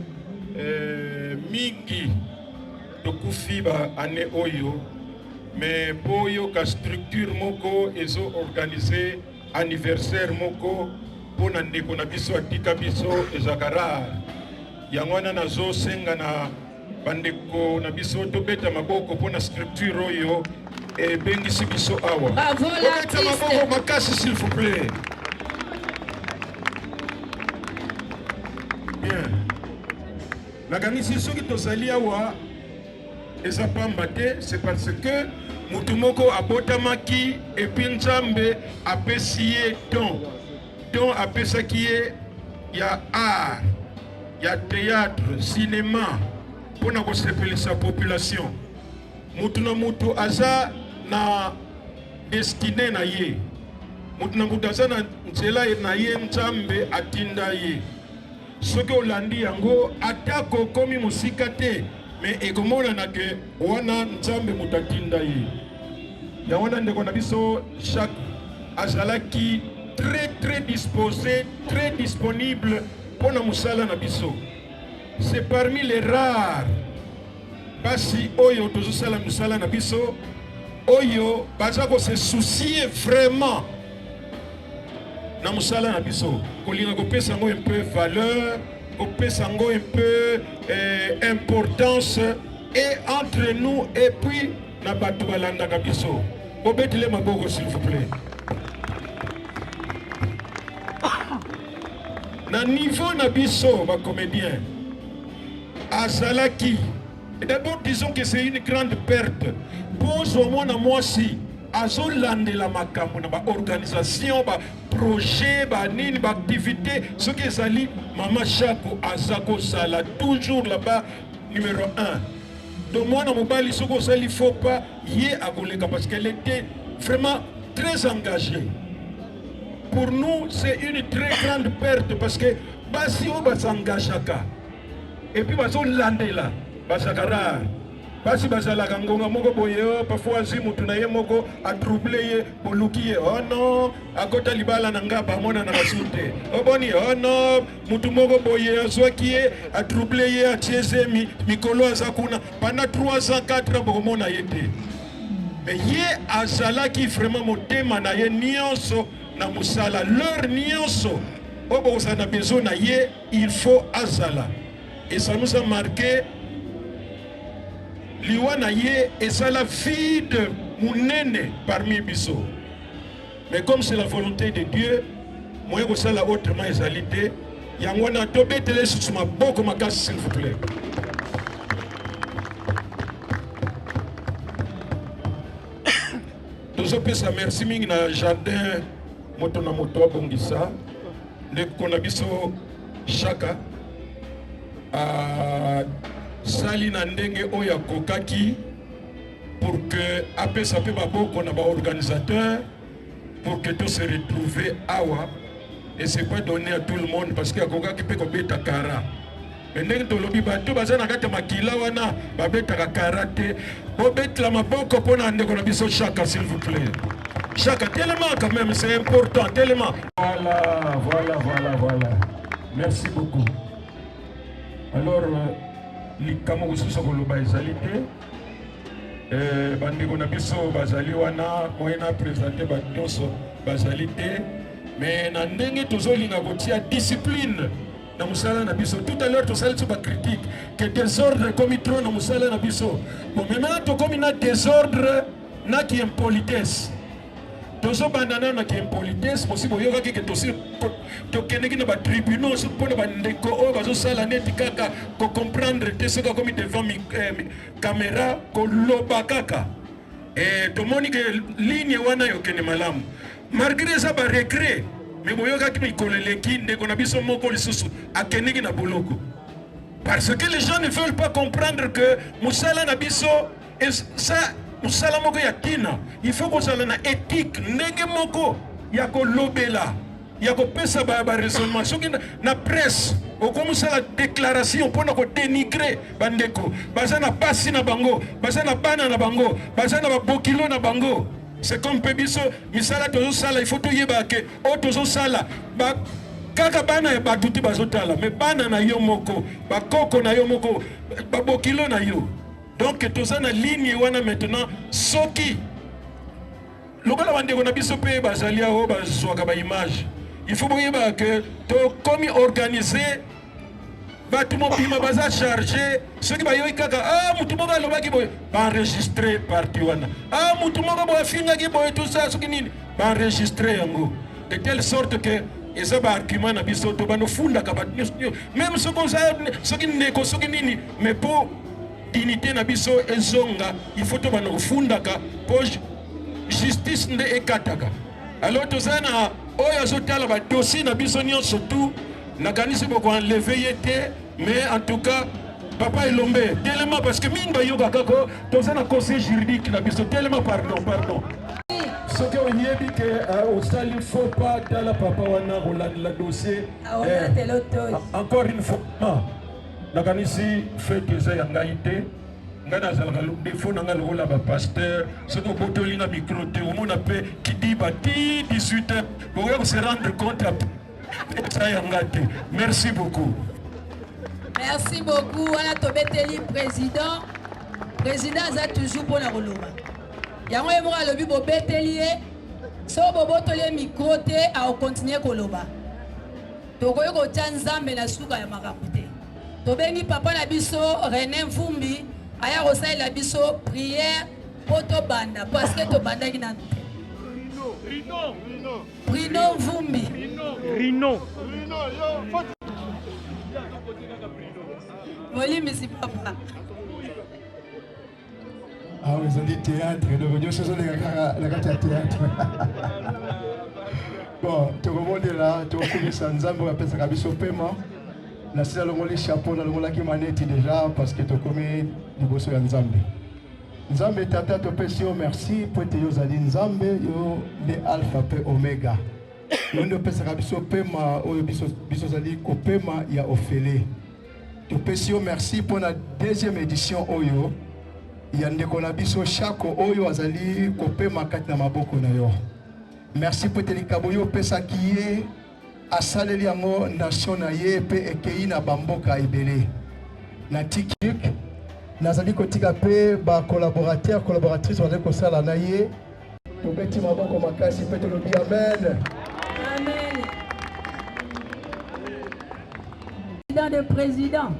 mingi tokufi ba année oyo, mais po yoka structure moko ezo organiser anniversaire moko mpona ndeko na biso atika biso ezalaka rare. Yango wana nazosenga na bandeko na biso tobeta maboko mpona structure oyo ebengisi biso awa. Bravo, Bobeta l'artiste. maboko makasi s'il vous plaît. Bien, nakanisi soki tozali awa eza pamba te, c'est parce que motu moko abotamaki et puis Nzambe apesi ye don, don apesaki ye ya art, ya théâtre, cinéma mpona kosepelisa population. Mutu na mutu aza na destine na ye. Moto na moto aza na nzela na ye, Nzambe atinda ye. Soki olandi yango, atako okomi mosika te, me ekomonana ke wana Nzambe moto atinda ye. Yango wana ndeko na biso Jacques azalaki très très disposé, très disponible mpo na mosala na biso. C'est parmi les rares basi oyo tozosala mosala na biso oyo baza ko se soucier vraiment na mosala na biso, kolinga kopesa yango un peu valeur, kopesa yango un peu eh, importance et entre nous et puis na bato balandaka biso. Bobetele maboko s'il vous plaît. Na niveau na biso ba comédien azalaki. Et d'abord disons que c'est une grande perte bozwa mwana mwasi azolandela makambo na baorganisation baprojet banini baactivité soki ezali mama shako aza kozala toujours là-bas numéro 1. Donc mwana mobali soki osali faux pas ye akoleka parce qu'elle était vraiment très engagée. Pour nous c'est une très grande perte parce que basi oyo basengagaka et puis bazolandela bazalaka rare. Basi bazalaka ngonga moko boye, oh, parfois azwi motu na ye moko atrouble ye, boluki ye, oh non, akota libala na nga bamonanaka su te, oboni, oh non, motu moko boye azwaki ye atrouble ye, atie zemi, mikolo aza kuna pendant 3 ans 4 ans bokomona ye te. Mais ye azalaki vraiment motema na ye nyonso na mosala, l'heure nyonso oyo bokozala na besoin na ye, il faut azala. Et ça nous a marqué. Liwa na ye esala vide munene parmi biso. Mais comme c'est la volonté de Dieu, moyen kosala autrement ezali te. Yango wana tobetele lisusu maboko makasi s'il vous plaît. Tozopesa merci mingi na jardin moto na moto abongisa ndeko na biso Shaka asali na ndenge oyo akokaki pour que apesa mpe maboko na baorganisateur pour que to se retrouver awa. Et c'est pas donné à tout le monde parce que akokaki mpe kobeta kara. Mais ndenge tolobi bato baza na kati ya makila wana babetaka kara te. Bobetela maboko mpo na ndeko na biso Shaka s'il vous plaît. Shaka tellement quand même, c'est important tellement. Voilà, voilà, voilà, voilà. Merci beaucoup. Alors likambo mosusu koloba ezali te. Bandeko na biso bazali wana, moyen na présenter bato nyonso bazali te. Mais na ndenge tozolinga kotia discipline na mosala na biso. Tout à l'heure tosali biso bacritique que désordre ekomi trop na mosala na biso. Bon, mais maintenant tokomi na désordre na ki impolitesse. Tozobanda nano na ki impolitesse, bosi boyokaki ke tosi tokendeki na batribunaux mpona bandeko oyo bazosala neti kaka kocomprendre te soki akomi devant caméra koloba kaka. Tomoni ke ligne wana yokende malamu malgré eza ba regret, mais boyokaki mikolo eleki ndeko na biso moko lisusu akendeki na boloko parce que les gens ne veulent pas comprendre que mosala na biso eza mosala moko ya tina. Il faut kozala na éthique ndenge moko ya kolobela, ya kopesa ba raisonnement. Soki na presse okomisala déclaration mpona kodénigrer bandeko baza na basi na bango, baza na bana na bango, baza na babokilo na bango, c'est comme mpe biso misala tozosala, il faut toyeba ke oyo tozosala kaka bana ya bato te bazotala, mais bana na yo moko, bakoko na yo moko, babokilo na yo. Donc toza na ligne wana maintenant. Soki lokola bandeko na biso mpe bazali awo bazwaka baimage, il faut boyeba ke tokomi organise bato mobima baza charge. Soki bayoki kaka ah, mutu moko alobaki boye, baenregistre parti wana, ah, mutu moko boye afingaki boye, tout ça, soki nini, baenregistre yango de telle sorte que eza baargument na biso. To banofundaka bato nyonso, même soki oza soki ndeko soki nini, mais po dignité na biso ezonga, il faut to banda kofundaka po justice nde ekataka. Alors toza na oyo azotala badossier na biso nyonso tout. Nakanisi bokoenleve ye te, mais en tout cas papa Elombe telema, parce que mingi bayokaka ko toza na conseil juridique na biso. Telema, pardon, pardon. Soki oyebi ke euh, osali faux pas, tala papa wana kolandela dossier. Eh, encore une fois, nakanisi fete eza ya ngai te. Ngai nazalaka defo na ngai lokola bapasteur, soki obotoli nga micro te omona mpe kidiba ti 18 heures bokoya kose rendre compte eza ya ngai te. Merci beaucoup. Merci beaucoup. Wana tobeteli président. Président aza toujours mpo na koloba. Yango ye moko alobi bobeteli ye, soki bobotoli ye micro te akokontinue koloba. Tokoki kotia Nzambe na suka ya makambo te. Tobengi papa na biso René Mvumbi aya kosalela biso prière mpo tobanda parce que tobandaki nanu te. Bruno Mvumbi. Rino. Bolimbisi papa. Awa ezali théâtre, donc nyonso ezoleka kaka na kati ya théâtre. Bon, tokobondela, tokokumisa Nzambe oyo apesaka biso pema. Nasi nalongoli chapeau, nalongolaki maneti déjà parce que tokomi liboso ya Nzambe. Nzambe Tata, topesi yo merci mpo ete yo ozali Nzambe, yo nde Alpha mpe Omega. Yo nde opesaka biso pema oyo biso biso ozali kopema ya ofele. Topesi yo merci mpo na deuxième édition oyo ya ndeko na biso Shako oyo azali kopema kati na maboko na yo. Merci mpo ete likabo yo opesaki ye asaleli yango nation na ye mpe ekei na bamboka ebele. Na tikik nazali kotika mpe ba collaborateurs collaboratrices bazali kosala na ye. Tobeti maboko makasi mpe tolobi amen. Amen. Président de président.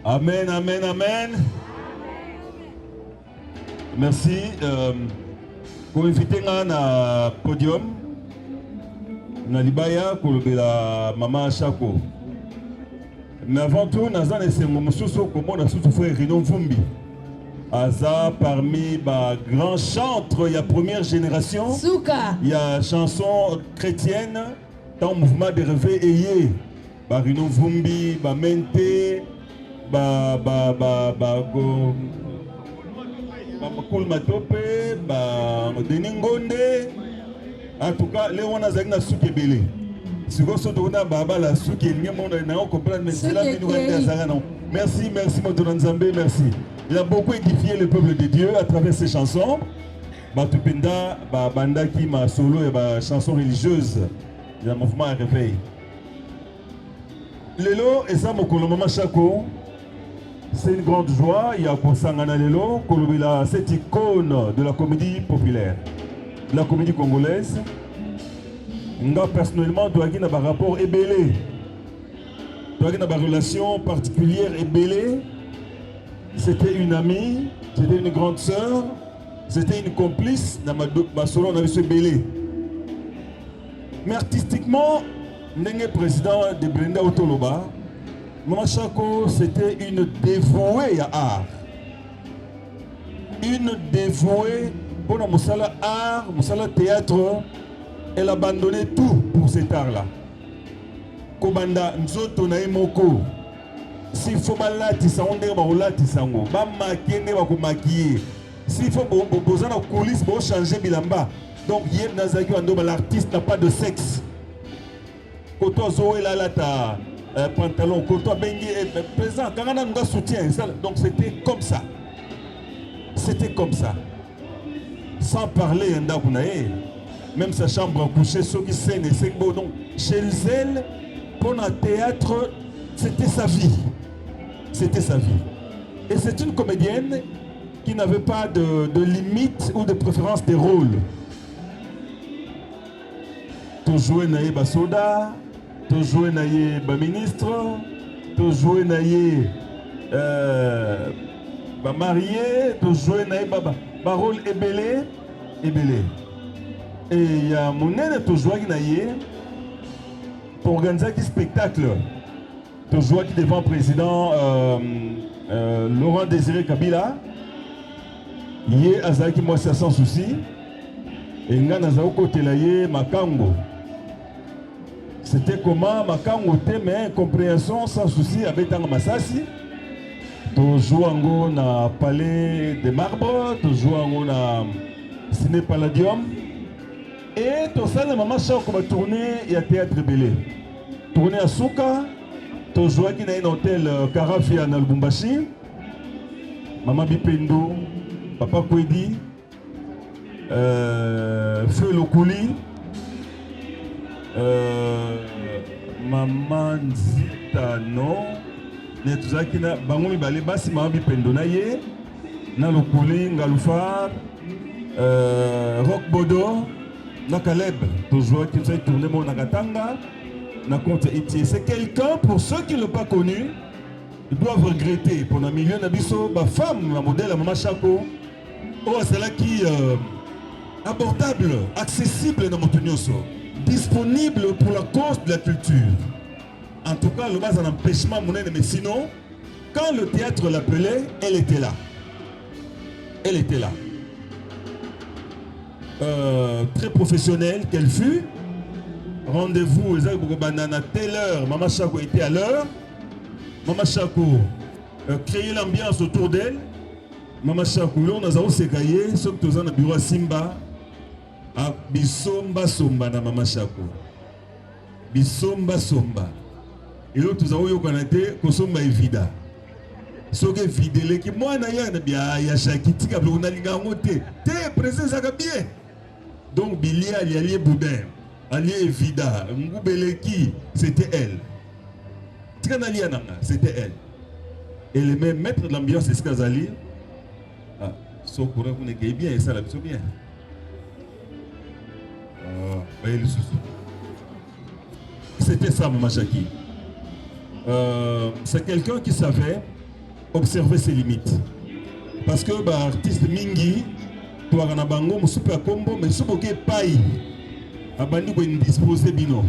Amen, amen, amen. Merci. Euh, koinvite nga na podium na libaya kolobela mama Shako. Mais avant tout, naza na esengo mosusu komona susu frère Rino Mvumbi. Aza parmi ba grands chantres ya première génération. Suka. Ya chanson chrétienne dans mouvement de réveil eye. Ba Rino Mvumbi, ba Mente, ba ba ba ba go ba Makul Matope, ba Denis Ngonde. En tout cas, les wana azalaki na suki ebele. Sikoyo soki tokona babala suki elingi mona na yo comprendre mais nzela bino kaka azalaka na Merci, merci moto na Nzambe, merci. Il a beaucoup édifié le peuple de Dieu à travers ses chansons. Bato mpenza babandaki masolo ya ba chansons religieuses ya mouvement ya réveil. Lelo eza mokolo mama Shako. C'est une grande joie ya kosangana lelo kolobela cette icône de la comédie populaire, de la comédie congolaise. Nga personnellement toyaki na ba rapport ebele, toyaki na ba relation particulière ebele. C'était une amie, c'était une grande sœur, c'était une complice na masolo na biso ebele. Mais artistiquement, ndenge président de Brenda Otoloba, Mama Shako, c'était une dévouée ya art. Une dévouée pour la mosala art, mosala théâtre. Elle abandonnait tout pour cet art-là. Kobanda nzoto na ye moko. S'il faut balatisa yango ndenge bakolatisa yango, bamakie ndenge bakomakie. S'il faut boza na coulisse, bo changer bilamba. Donc ye nazalaki wandoba, l'artiste n'a pas de sexe. Koto azowela alata euh, pantalon, koto abengi eh, président kanga nanu nga soutien. Donc c'était comme ça. C'était comme ça. Sans parler ya ndako na ye. Même sa chambre à coucher, soki scène esengi bo. Donc chez elle, pour na théâtre, c'était sa vie. C'était sa vie. Et c'est une comédienne qui n'avait pas de, de limite ou de préférence des rôles. Tojoue na ye basoda, tojoue na ye baministre, tojoue na ye euh, bamarie, tojoue na ye barole ebele ebele. E ya monene tozwaki na ye, toorganisaki spectacle, tozwaki devant président euh, euh, Laurent Désiré Kabila. Ye azalaki mwasi ya sans souci. E nga nazalaki kokotela ye makango. C'était comment makango te, mais compréhension sans souci, abetanga masasi. Tozwa yango na Palais de Marbre, tozwa yango na Ciné Palladium et tosala Mama Shako ba tournée ya théâtre ebele. Tournée ya suka tozwaki na ye na hôtel euh, Karafia na Lubumbashi. Mama Bipendo, Papa Kwedi, euh, Feu Lokuli, euh, Mama Nzita non ne tozalaki na bango mibale basi mama Bipendo na ye na Lokuli Ngalufar euh, Rock Bodo na Caleb tozwaki tozali tourne moko na Katanga na compte Itie. C'est quelqu'un pour ceux qui ne l'ont pas connu ils doivent regretter pour na milieu na biso ba femme na modèle ya mama Shako oyo azalaki euh, abordable, accessible na moto nyonso, disponible pour la cause de la culture. En tout cas, le bas un empêchement monene, mais sinon, quand le théâtre l'appelait, elle était là. Elle était là. Euh, très professionnelle qu'elle fut. Rendez-vous, à telle heure. Mama Chako était à l'heure. Mama Chako euh, créait l'ambiance autour d'elle. Mama Chako, yo naza koseka ye soki toza na bureau ya Simba ah, bisomba somba na Mama Chako bisomba somba eloko toza koyokana te kosomba evida soki evida eleki mwana ye na bia ya Shaki tika biloko nalinga yango te te président ezalaka bien donc bilia alie boudin alie evida nguba eleki c'était elle tika nalia nanga c'était elle elle aimait mettre de l'ambiance esika azali ah, so courant kuna ekei bien esala biso bien ah, baye lisusu c'était ça mama Jackie euh, c'est quelqu'un qui savait observer ses limites parce que ba artiste mingi toaka na bango mosusu mpe ya kombo mais soki oke epai abandi koindispose bino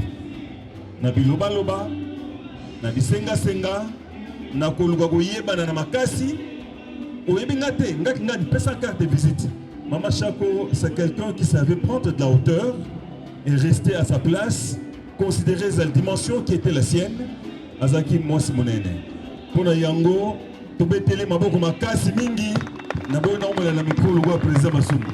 na bilobaloba na bisengasenga na koluka koyebana na makasi oyebi nga te ngaki nga pesa carte de visite Mama Chako c'est quelqu'un qui savait prendre de la hauteur et rester à sa place considérer la dimension qui était la sienne azalaki mwasi monene mpo na yango tobeteli maboko makasi mingi na boyi naomela na mikro lokola président Masumu.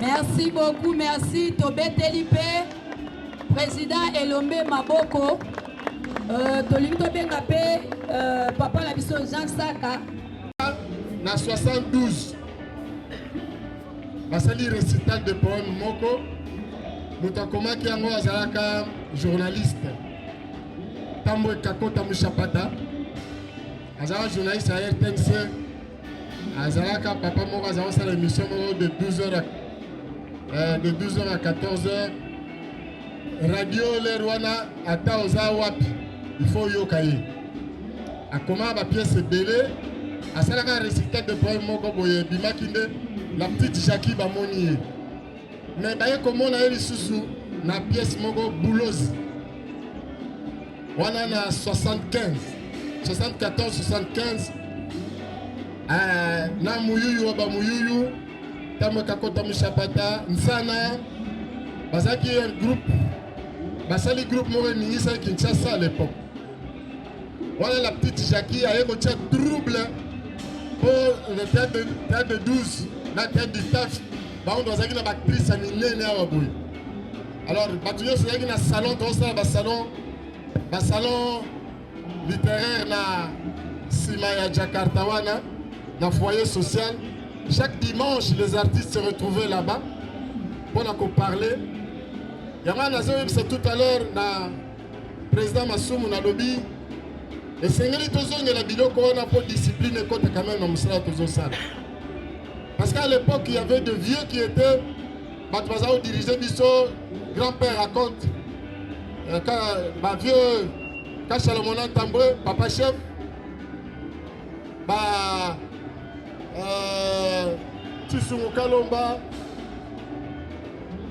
Merci beaucoup, merci. Tobeteli pe président Elombe Maboko. Euh, tolingi tobenga pe euh, papa na biso Jean Saka. Na 72 basali récital de poème moko moto akomaki yango azalaka journaliste Tambwe Kakota Mushapata azalaka journaliste ya RTNC azalaka papa moko azalaka kosala émission moko de 12 heures euh, de 12 heures à 14 heures radio lere wana ata oza wapi il faut oyoka ye akomaka bapièce ebele asalaka récital de poème moko boye ebimaki nde la petite jackie bamoni ye mais baye komona ye lisusu na pièce moko bulozi wana na 75 74 75 eh, na muyuyu wa bamuyuyu ntango kakota mushapata nsana bazalaki un groupe basali groupe moko eningisaki kinshasa à l'époque wana la petite jackie aye kotia trouble mpo le théâtre de 12 na théâtre du taf bango bazalaki na baactrice ya minene awa boye alors bato nyonso ezalaki na salon tozosala basalon basalon littéraire na nsima ya jakarta wana na foyer social chaque dimanche les artistes se retrouvaient là-bas mpona koparler yango wana nazoyebisa tout à l'heure na président masumu nalobi esengeli tozongela biloko wana mpo discipline ekota quand même na mosala tozosala parce qu'à l'époque il y avait de vieux qui étaient bato baza kodirige biso grand père raconte euh, ba vieux Kashalomona Ntambwe papa chef ba euh, Tshisungu Kalomba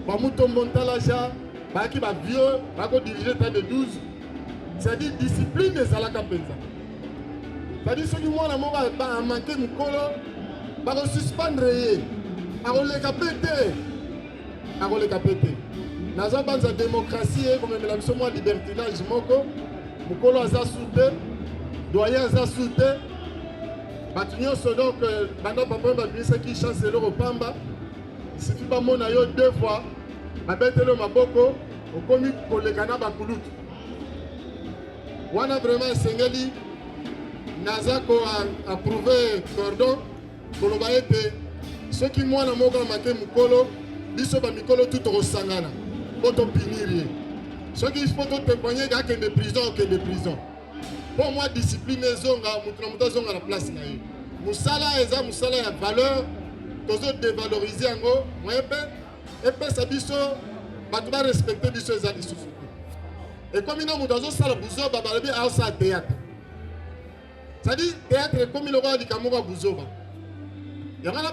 bamutombo Ntalaja bayaki ba vieux bakodirige ta de 12 c'est-à-dire discipline ezalaka mpenza c'est-à-dire soki mwana moko amanke mokolo bakosuspendre ye akoleka mpe te akoleka mpe te naza banza démocratie ekomemela biso mwa libertinage moko mokolo aza su te. Doyen aza su te. Bato nyonso donc euh, banda papa babimisaki chance eloko pamba. Suffit bamona yo deux fois, babeteli yo maboko, okomi koleka na bakulutu. Wana vraiment esengeli naza ko approuver cordon koloba ete soki mwana moko amake mokolo biso bamikolo tu tokosangana mpo topinir ye soki il faut totemoigne ke akende prison akende prison mpo mwa discipline ezonga moto na moto azonga na place na ye mosala eza mosala ya valeur tozo devalorize yango moyen mpe epesa biso bato barespecte biso eza lisusu te ekomi na moto azosala buzoba balobi aosala théâtre c'est-à-dire théâtre ekomi lokola likambo moko ya buzoba yango wana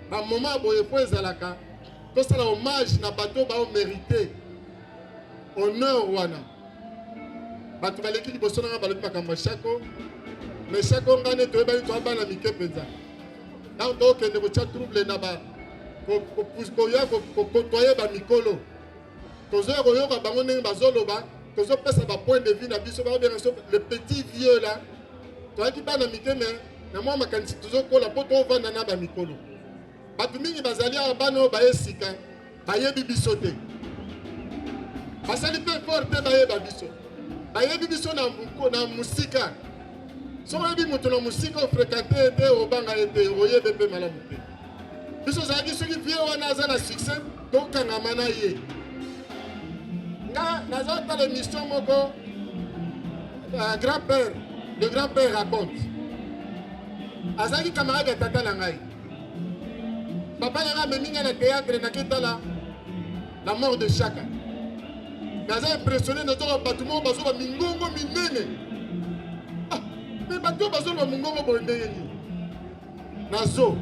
bamoment boye po ezalaka tosala hommage na bato baomérite honneur wana bato baleki liboso na nga balobi makambo ya shako mais shako ngai nde toyebani toa bana mike mpenza ntango tokende kotya trouble na ba koya kokotoye bamikolo tozoya koyoka bango ndenge bazoloba tozopesa ba point de vue na biso baobenga biso le petit vieux là toyaki bana mike me na mwa makanisi tozokola mpo tovanda na bamikolo bato mingi bazali awa bana oyo baye sika bayebi biso te basali mpe effort te bayeba biso bayebi biso na, na mosika soki oyebi moto na mosika ofrekante ye te obanga ye te oyebe mpe malamu te biso ozalaki soki vie wana aza na succès tokangama na ye nga naza tala émission moko uh, grand père le grand père raconte azalaki camarade ya tata na ngai papa na ngai amemi ngai na théâtre naketala la mort de chaka naza impressionné nazoka bato moko bazoba mingongo minene ah, me bato oyo bazoloba mongongo boye ndenge nini nazo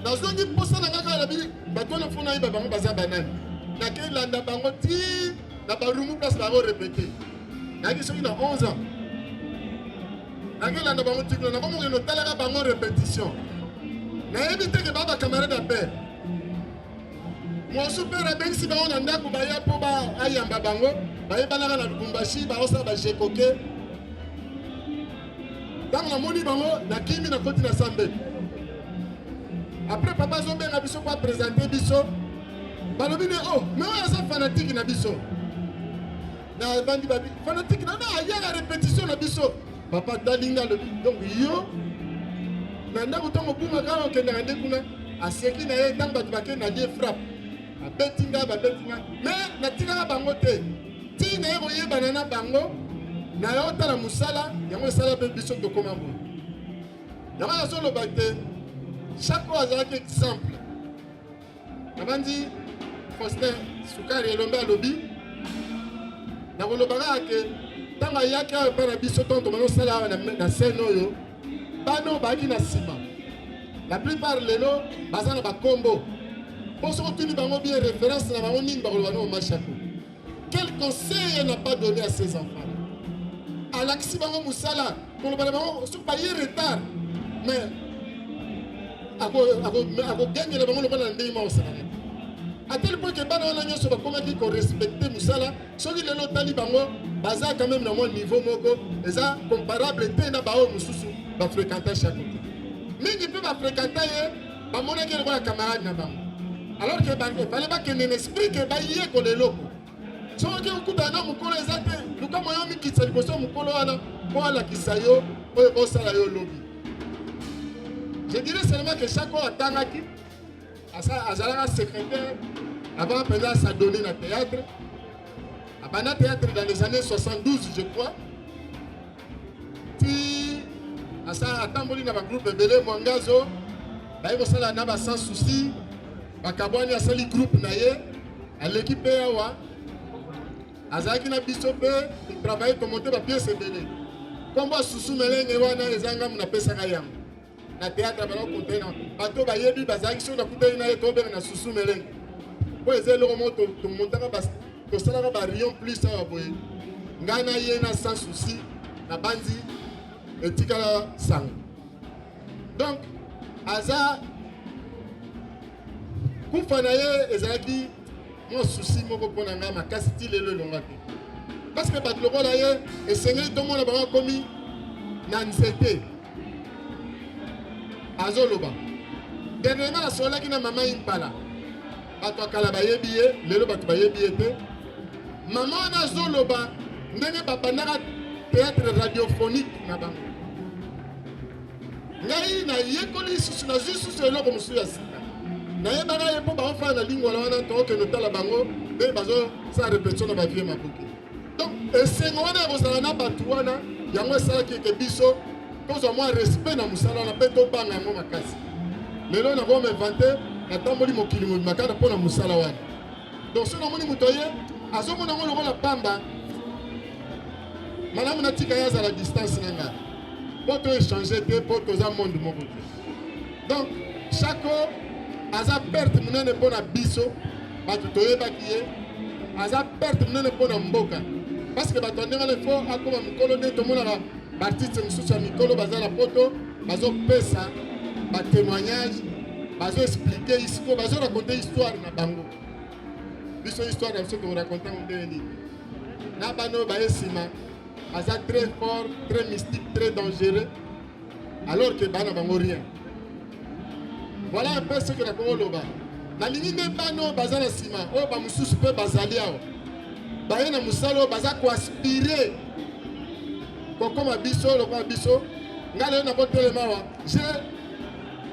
nazongi mposa na ngai kaka nabi bato wana fo nayeba bango baza banani nakei landa bango ti na barumu place bango repete nayaki soki na 11 ans nakei landa bango ti kuna nakomokende otalaka bango repetition nayebi te ke ba bacamarade ya pere Mwasi pere abengisi bango na ndako baya mpo ayamba bango bayebanaka na Lubumbashi baosala bajekoke ntango namoni bango nakimi nakoti na sambe après papa azobenga biso mpo apresente biso balobi ne oh me oyo aza fanatike na biso nabandi babi fanatike na ayaka repetition na biso papa talinga alobi donc yo na ndako ntango obungaka kaka okendaka nde kuna aseki na ye ntango bato bakei na lie frappe abeti ngai babeti ngai me natikaka bango te ti naye koyebana na bango naye otala mosala yango esala mpe biso tokoma boye yango nazoloba te chaque oyo azalaki exemple Nabandi Faustin Sukari Elombe alobi nakoloba kaka ke ntango ayaki awa epai na biso ntango tobanda kosala awa na scène oyo bana oyo bayaki na nsima la plupart lelo baza na bakombo mpo soki otuni bango bien référence na bango nini bakoloba no mashako quel conseil elle n'a pas donné à ses enfants alakisi bango mosala koloba na bango soki baye retard mais akogangela bango lokola na ndenge moko osalaka à tel point que bana wana nyonso bakomaki korespecte mosala soki lelo otali bango baza quand même na mwa niveau moko eza comparable te na baoyo mosusu bafréquenta chaque te mingi mpe bafréquenta ye bamonaki ye lokola camarade na bango alors que efale bakende na esprit ke bayekola eloko soki okutana na mokolo eza te luka moyen omikitisa liboso ya mokolo wana mpo alakisa yo oyo ekosala yo lobi je dirais seulement que chaque oyo atangaki azalaka secrétaire avant mpenza asadonne na théâtre abanda théâtre dans les années 72 je crois ti asa atamboli na bagroupe ebele mwangazo baye kosala na ba sans souci bakabwani asali groupe na ye aleki mpe awa azalaki na biso mpe totravaille tomonte bapiese ebele nkombo ya susu melenge wana eza ngambo napesaka yango na théâtre bana kote na bato bayebi bazalaki soki nakutani na ye tobenga na susu melenge mpo eza eloko moko tomontaka tosalaka ba rion plus awa boye ngai na ye na sans souci nabanzi etikala sango donc aza kufa na ye ezalaki mwa souci moko mpo na ngai makasi ti lelo elonga te parce que bato lokola ye esengeli tomona bango akomi na nzete azoloba. Dernièrement nasololaki na mama Impala, bato ya kala bayebi ye, lelo bato bayebi ye te. Mama wana azoloba ndenge babandaka théâtre radiophonique na bango. Ngai nayekoli lisusu, nazwi lisusu eloko mosusu ya sika. Nayebaka ye mpo baofanda na lingwala wana, tokokende otala bango nde bazosala repetition na bavie mabuki. Donc esengo wana ya kozala na bato wana, yango esalaki ete biso tozwa mwa respect na mosala wana mpe tobanga yango makasi. Lelo nakoma invente, natamboli mokili mobimba kaka mpo na mosala wana. Donc soki namoni moto aye azomona yango lokola pamba, malamu natika ye azala distance na ngai mpo to échanger te, mpo toza monde moko te. Donc Shako aza perte monene mpo na biso bato toyebaki ye, aza perte monene mpo na mboka, parce que bato ya ndenge wana ifo akoma mokolo nde tomonaka baartiste mosusu ya mikolo baza na poto bazopesa batémoignage, bazo expliquer isiko, bazo raconter histoire na bango. Biso histoire na biso tokoraconter yango ndenge nini? Na bana oyo baye nsima aza très fort, très mystique, très dangereux, alors que bana bango rien. Voilà un peu ce que nakoloba. Nalingi nde bana oyo baza na nsima, oyo bamosusu mpe bazali awa, baye na mosala oyo baza koaspirer kokoma biso lokola biso. Ngai lelo nakotelema awa, j'ai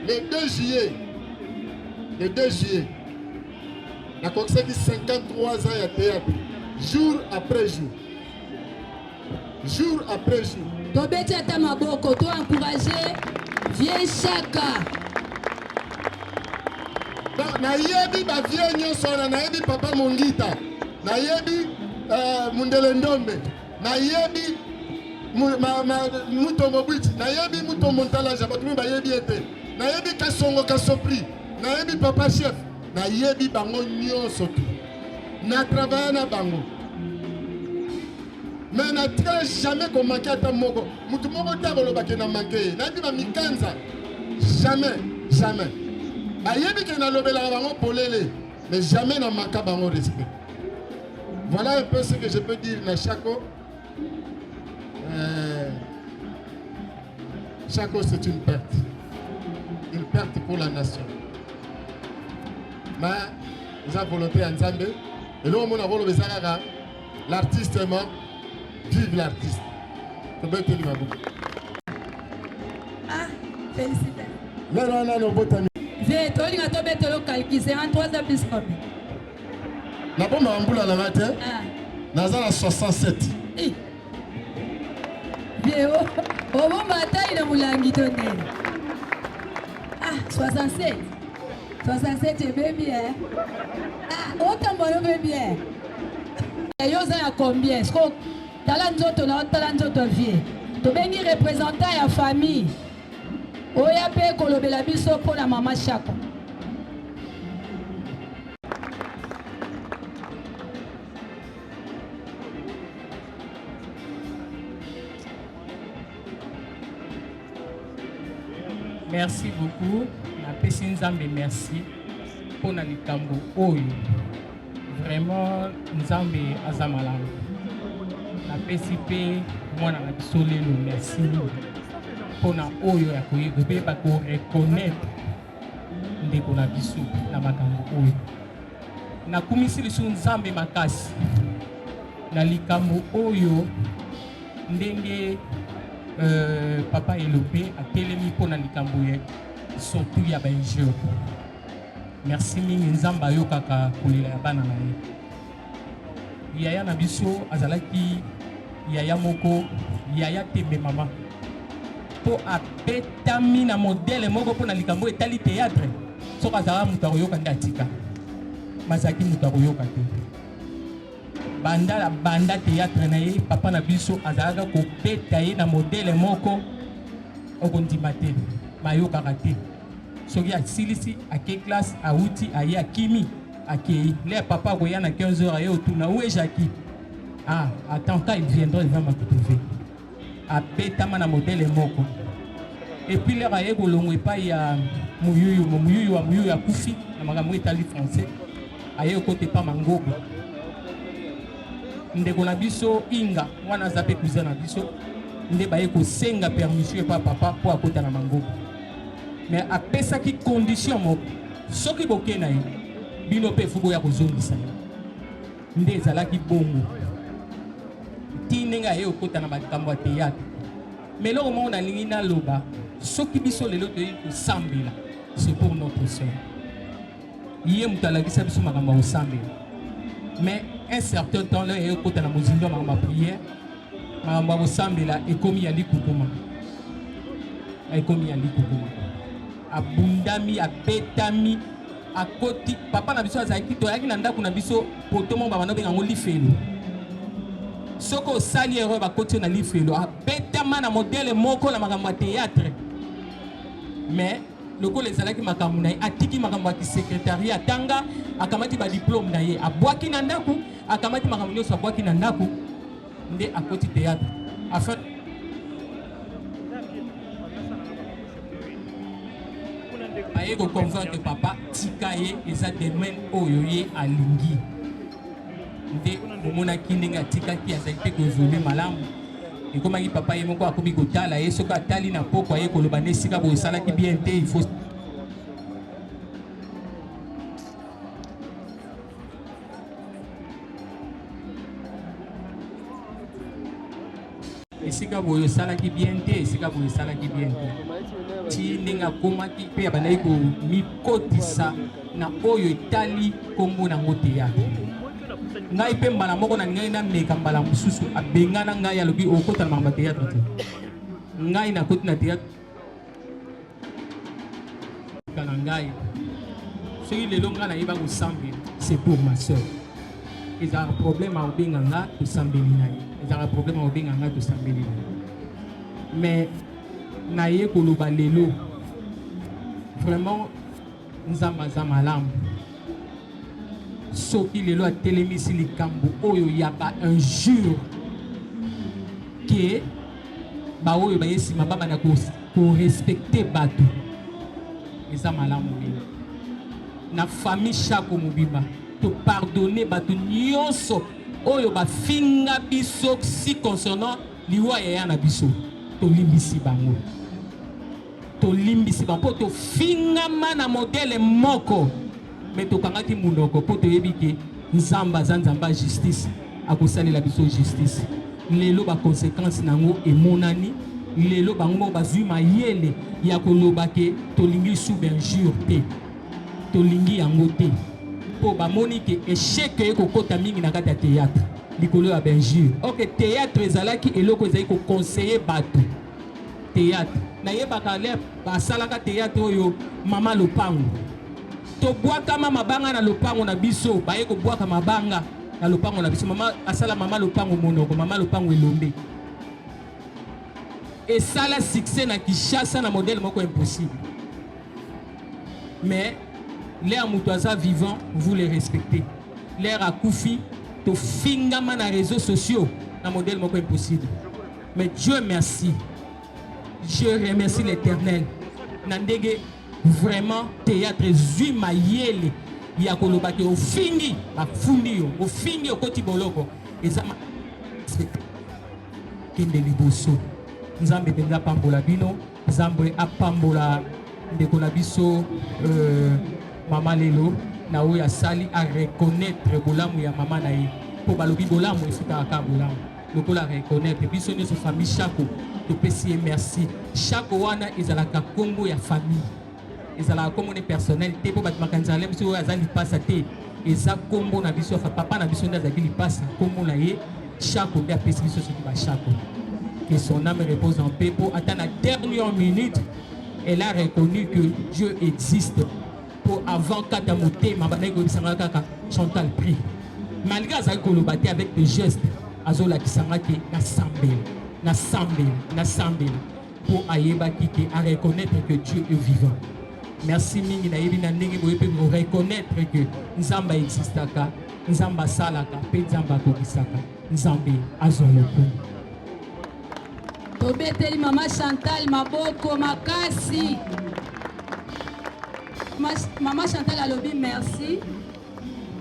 le 2 juillet, le 2 juillet nakokisaki 53 ans ya théâtre, jour après jour, jour après jour. Tobeti ata maboko, to encourager vieux Shaka. Donc nayebi bavieux nyonso wana, nayebi papa Mongita, nayebi Mundele Ndombe, nayebi Mutombo Bwiti, nayebi Mutombo Ntalaja, bato mingi bayebi ye te, nayebi Kasongo Kasopri, nayebi papa chef, nayebi bango nyonso tu, na travaille na bango, mais natikala jamais komanquer ata moko, motu moko te akolobake na manquer ye. Nayebi bamikanza, jamais, jamais. Bayebi ke nalobelaka bango polele, mais jamais na manqua bango respect. Voilà un peu ce que je peux dire na Chako. Chako, c'est une perte, une perte pour la nation, mais eza volonté ya Nzambe. Eloko mona koloba eza kaka l'artiste est mort, vive l'artiste. Tobeteli maboko. Ah, félicitations. Lelo wana nobotami. Vieux, tolinga tobetela calcul, 53 ans plus combien? Nabombaka mbula na ngai te. Ah. Naza na 67. Eh. Vieux, obomba atai na molangi to ndenge? Ah, 67, 67 ebebi eh. Ah, otambola yo mpe bien. Yo oza ya combien? Siko tala nzoto na yo, tala nzoto vieux. Tobengi représentant ya famille oya mpe kolobela biso mpo na mama Shako. Merci beaucoup. Napesi Nzambe merci mpona likambo oyo. Vraiment, Nzambe aza malamu. Napesi mpe mwana na biso lelo merci mpona oyo ya koyeba koreconnaître ndeko na biso na makambo oyo. Nakumisi lisusu Nzambe makasi na likambo oyo, ndenge papa Elope atelemi mpona likambo ya surtout ya bainjure. Merci mingi. Nzambe ayokaka kolela ya bana na ye. Yaya na biso azalaki yaya moko, yaya tembe mama, mpo abetami na modèle moko mpo na likambo etali théâtre. Soki azalaka moto akoyoka nde atika, mazalaki moto akoyoka te. Banda banda théâtre na ye, papa na biso azalaka kobeta ye na modèle moko okondima te, bayokaka te. Soki asilisi, ake classe, awuti, aye, akimi, akei le papa akoya na 15 heures, aye otuna: "Où est Jackie?" "Ah, attends, quand il viendra, il va me trouver." Abetama na modèle moko. Et puis l'heure aye kolongwa epai ya Muyuyu, Muyuyu wa Muyuyu akufi na makambo etali français, aye okota epa Mangobo, ndeko na biso Inga wana aza mpe cousin na biso. Nde baye kosenga permission epa papa mpo akota na mangoba. Mais apesaki condition moko, soki boke na ye bino mpe fu boya kozongisa ye. Nde ezalaki bongo ti ndenge aye kokota na makambo ya théâtre. Mais eloko moko nalingi naloba, soki biso lelo toyei kosambela, c'est pour notre sœur. Ye moto alakisa biso makambo ya kosambela. Mais un certain temps là, aye kokota na mozindo ya makambo ya prière, makambo ya kosambela ekomi ya likukuma, ekomi ya likukuma. Abundami, abetami, akoti. Papa na biso azalaki, toyaki na ndako na biso poto moko babanda kobenga yango lifelo. Soki osali erreur bakoti yo na lifelo. Abetama na modèle moko na makambo ya théâtre, mais lokola ezalaki makambo na ye, atiki makambo ya kisecrétariat, atanga, akamati ba diplôme na ye, abwaki na ndako, akamati makambo nyonso abwaki na ndako, nde akoti théâtre afin aye koconvaincre papa, tika ye, eza domaine oyo ye alingi. Nde omonaki ndenge atikaki, azali mpe koévolue malamu. Ekomaki papa ye moko akomi kotala ye, soki atali na poko aye koloba nde esika boye esalaki bien te, il faut esika boye osalaki bien te, esika boye esalaki bien te. Ti ndenge akomaki mpe abandaki komikotisa na oyo etali nkombo nango théâtre. Ngai mpe mbala moko nalingaki nameka, mbala mosusu abengana ngai, alobi okota na makambo ya théâtre te. Ngai nakoti na théâtre na ngai, soki lelo ngai nayeba kosambela, c'est pour ma sœur. Ezalaka problème akobenga nga tosambeli na ye, ezalaka problème akobenga nga tosambeli na ye. Mais naye koloba lelo vraiment Nzambe aza malamu. Soki lelo atelemisi likambo oyo ya ba injure ke baoyo baye nsima babanda korespecte bato, eza malamu mingi. Na famille Shako mobimba topardonne bato nyonso oyo bafinga biso si concernant liwa ya ya na biso, tolimbisi bango, tolimbisi bango mpo tofingama na modele moko, me tokangaki monoko mpo toyebi ke Nzambe aza Nzambe ya justice, akosalela biso justice. Lelo ba conséquences nango emonani. Lelo bango moko bazwi mayele ya koloba ke tolingi sous injure te, tolingi yango te, mpo bamoni ke échec ekokota mingi na kati ya théâtre likolo ya bainjure. Ok, théâtre ezalaki eloko ezali koconseiller bato. Théâtre nayebaka le basalaka théâtre oyo mama lopango, tobwakama mabanga na lopango na biso, baye kobwaka mabanga na lopango na biso. Mama asala mama lopango monoko, mama lopango elombe, esala succès na Kinshasa na modèle moko impossible. Mais l'air moto aza vivant, vous les respectez. L'air akufi, tofingama na réseaux sociaux na modèle moko impossible. Mais Dieu merci, je remercie l'Éternel na ndenge vraiment théâtre ezwi mayele ya koloba ke ofingi, bafundi yo, ofingi, okoti boloko, eza kende liboso. Nzambe mpenza apambola bino, Nzambe apambola ndeko na biso mama lelo na oyo asali a reconnaître bolamu ya mama na ye, mpo balobi bolamu efutaka kaka bolamu. Lokola reconnaître biso nyonso famille Shako topesi ye merci. Shako wana ezalaka kombo ya famille, ezalaka kombo ne personnel te, mpo bato makanisa ale biso oyo aza lipasa te, eza kombo na biso. Papa na biso nde azalaki lipasa, kombo na ye Shako nde apesi biso soki ba Shako. Que son âme repose en paix, po ata na dernière minute elle a reconnu que Dieu existe. Po avant kata motema bandaki koyebisanga kaka Chantal prie, malgré azalaki koloba te, avec des gestes azolakisanga ke nasambela, nasambela, nasambela, po ayebaki ke a reconnaître que Dieu est vivant. Merci mingi, nayebi na ndenge boye mpe koreconnaître que Nzambe aexistaka, Nzambe asalaka mpe Nzambe akokisaka. Nzambe azwa lokumu. Tobeteli mama Chantal maboko makasi. Mama Chantal alobi merci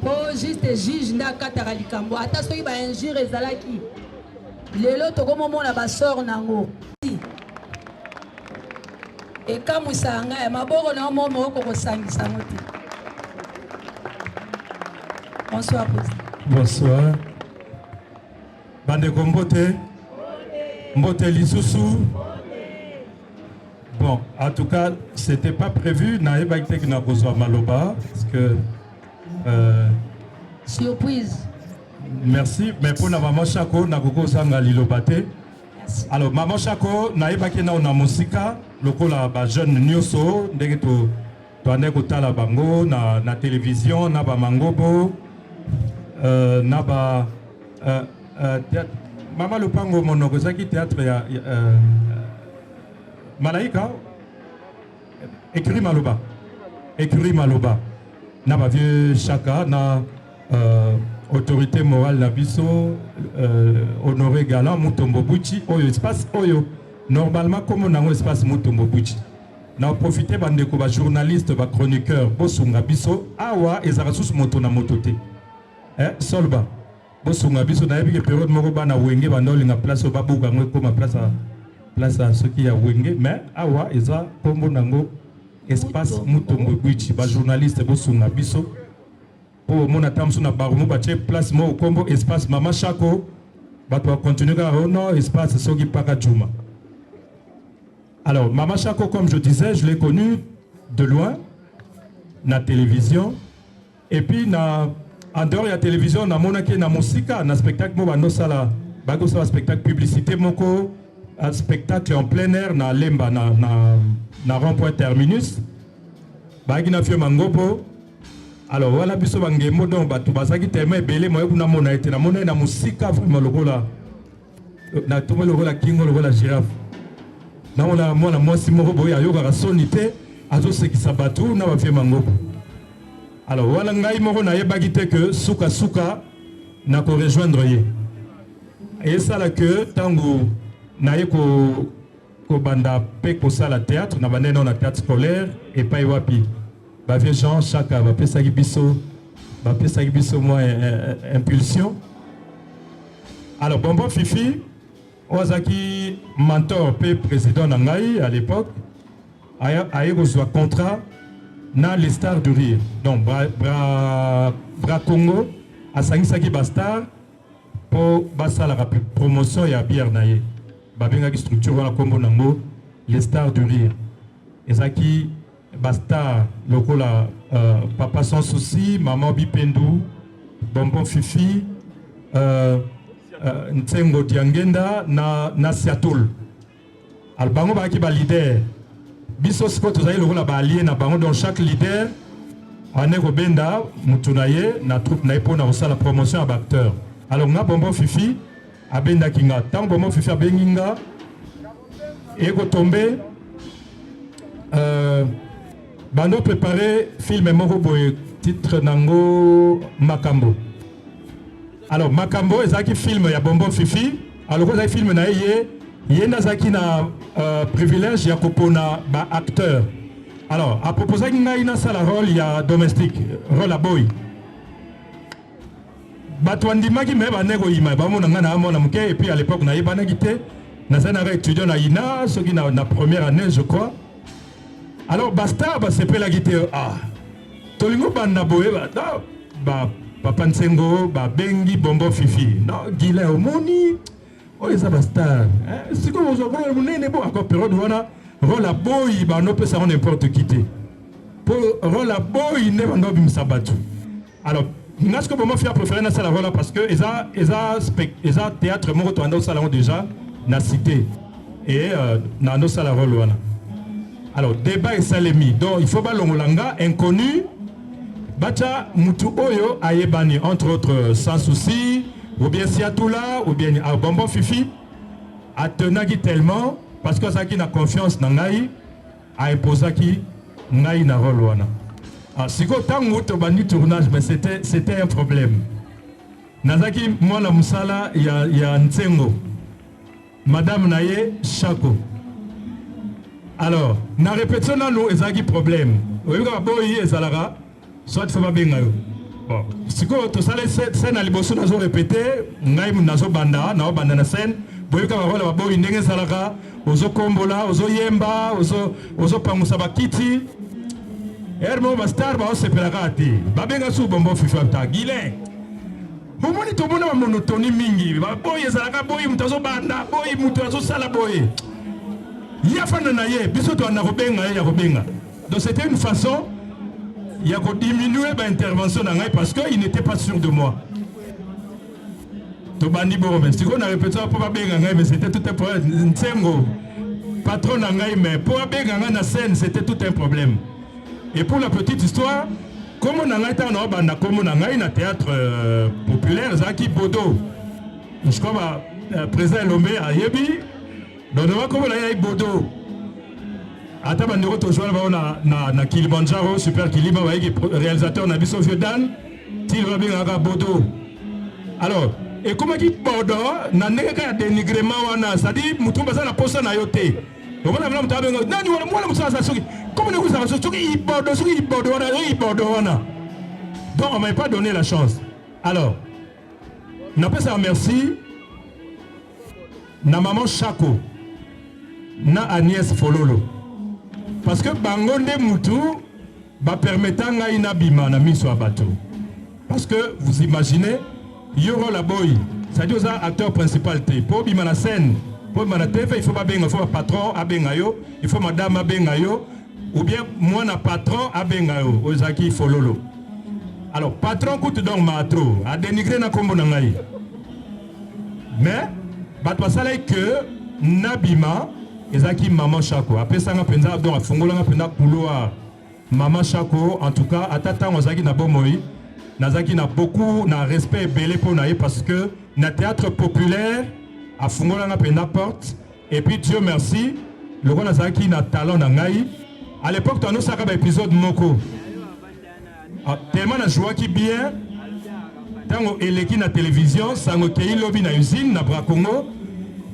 po juste juge nde akataka likambo, ata soki ba injure ezalaki. Lelo tokomomona ba sort nango. Ekamwisaka ngai, maboko na yo moko moko kosangisa yango te. Bonsoir président. Bonsoir. Bandeko mbote. Mbote lisusu. Bon, en tout cas, c'était pas prévu. Nayebaki te que nakozwa maloba parce que euh, surprise. Merci, mais pour la maman Chako, nakoki kozanga liloba te. Alors maman Chako, nayebaki nao na mosika lokola ba jeune nyonso ndenge to toandaki kotala bango na, na télévision na ba mangobo euh, na ba euh, euh, théâtre. Mama Lupango monoko ezalaki théâtre ya, ya euh, Malaika écurie Maloba écurie Maloba na ba vieux Chaka na euh, autorité morale na biso euh, Honoré Galant Mutombo Buchi oyo espace oyo normalement comme nango espace Mutombo Buchi na profiter bandeko ba journaliste ba chroniqueur bosunga biso awa ezalaka susu moto na moto te eh, solba bosunga biso nayebi ke periode moko bana wenge banda olinga place oyo babuka yango ekoma place ya place ya soki ya wenge mais awa eza nkombo nango espace Mutombo Buchi ba journaliste bosunga biso mpo omona ata mosusu na barumu batie place moko nkombo espace mama Shako bato bakontinue kaka oh non espace soki paka Juma. Alors mama Shako, comme je disais, je l'ai connue de loin na télévision et puis na en dehors ya télévision namonaki na mosika na spectacle moko bandosala bakosala spectacle publicité moko un spectacle en plein air na Lemba na, na, na rond point terminus bayaki na vieux Mangobo. Alors wana biso bangembo donc bato bazalaki tellement ebele moye kuna mona ye te namona ye na mosika vraiment lokola natombo lokola kingo lokola girafe namona mwana mwasi moko boye ayokaka soni te azosekisa bato na bavieux Mangobo. Alors wana ngai moko nayebaki te ke sukasuka nakorejoindre ye esala ke ntango naye kobanda mpe kosala théâtre na bandai nao na théâtre scolaire epai wapi bavieux Jean Chaka bapesaki biso mwa impulsion. Alors Bonbon Fifi oyo azalaki mentor mpe président na ngai à l'époque aye kozwa contrat na les Stars du Rire. Donc bra, bra, bra Congo asangisaki bastar mpo basalaka promotion ya bière na ye. Babengaki structure wana nkombo nango les Stars du Rire. Ezalaki bastar lokola Papa Sans Souci, Maman Bipendu, Bonbon Fifi, Ntsengo Diangenda na Siatul. Al bango bazalaki baleader, biso sikoyo tozali lokola baallié na bango. Donc chaque leader ane kobenda mutu na ye na troupe na ye mpona kosala promotion ya baacteur. Alors nga Bonbon Fifi abendaki nga. Ntango Bonbon Fifi abengi nga ekotombe bando préparé film moko boye, titre nango Makambo. Alors Makambo ezalaki film ya Bonbon Fifi. Alors ezalaki film na ye, ye ye nde azalaki na privilège ya kopona baacteur. Alors aproposaki ngai nasala rôle ya domestique, rôle ya boy. Bato bandimaki me bande koyima bamona ngai na mwana moke. Et puis à l'époque nayebanaki te, nazali naka étudiant na ina soki na première année, je crois. Alors bastar basepelaki te. Ah, tolingi obanda boye ba, ba papa Nsengo babengi Bonbon Fifi: non Gilin, omoni oyo eza bastar sikoyo ozwa rôle monene bo encore période wana rôle ya boyi bando opesa yango n'importe qui te mpo rôle ya boyi nde bando obimisa bato. Alors nga sikoyo Bonbon Fifi apréféré nasala rôle parce que eza théâtre moko toanda osala yango déjà na cité et nanda osala rôle wana. Alors débat esalemi, donc il faut balongola nga inconnu, batya mutu oyo ayebani, entre autres Sans Souci ou bien Siatula ou bien. Ah, Bonbon Fifi atenaki tellement parce que azalaki na confiance na ngai, aimposaki ngai na rôle wana. Ah, sikoyo ntango tobandi tournage, mais c'était un problème. Nazalaki mwana mosala ya Ntsengo, madame na ye Chako. Alors na répétition nanu ezalaki problème. Oyebi kaka boyi ezalaka soit faut babenga yo. Bon, sikoyo tosali scène ya liboso, nazo répéter, ngai nazobanda, naobanda na scène. Boyebika barola baboyi ndenge ezalaka, ozokombola, ozoyemba, ozopangusa bakiti. Ere moko bastar baosepelaka te, babenga su bombo fifa ta Guilin. Omoni, tomona bamonotoni mingi, boyi ezalaka boyi, moto azobanda boyi, moto azosala boye, ye afanda na ye, biso toanda kobenga ye ya kobenga. Donc c'était une façon ya kodiminuer baintervention na ngai parce que il n'était pas sûr de moi. Tobandi bongo, mais sikoyo na répétition mpo babenga ngai, mais c'était tout un problème. Nsengo patron na ngai, mais mpo abenga ngai na scène, c'était tout un problème. Et pour la petite histoire, kombo na ngai, ntango naobanda, kombo na ngai na théâtre populaire ezalaki Bodo. Je crois ba président Elombe ayebi. Donc nawa kombo na ye Bodo. Ata bandeko tozwana bango na Kilimanjaro, Super Kilima, bayeki réalisateur na biso vieux Dan tili, babengaka Bodo. Alors ekomaki Bodo na ndenge kaka ya dénigrement wana, c'est-à-dire motu baza na posa na yo te. Omona bina moto abenga nani wana, mwana mosusu aza soki komo nekozala soki ibodo, soki ibodo wana, oyo ibodo wana. Donc on m'avait pas donné la chance. Alors napesaka merci na maman Chako na Agnès Fololo, parce que bango nde mutu bapermeta ngai nabima na miso ya bato. Parce que vous imaginez, yo rôle aboyi, c'est-à-dire oza acteur principal te, mpo obima na scène, mpo obima na TV, il faut babenga, il faut bapatron abenga yo, il faut madame abenga yo, ou bien mwana patron abenga yo. Oyo ezalaki Fololo. Alors patron kutu, donc maatro adénigre na nkombo na ngai, mais bato basalaki ke nabima ezalaki maman Chako. Apesanga mpenza, donc afungolanga mpenza couloir, maman Chako. En tout cas, ata ntango azalaki na bomoi, nazalaki na beaucoup na respect ebele mpo na ye, parce que na théâtre populaire afungolanga mpenza porte. Et puis Dieu merci, lokola nazalaki na talent na ngai, à l'époque toanosaka baépisode moko. Ah, tellement najouaki bien, ntango eleki na télévision, sango ekei lobi na usine na Bracongo,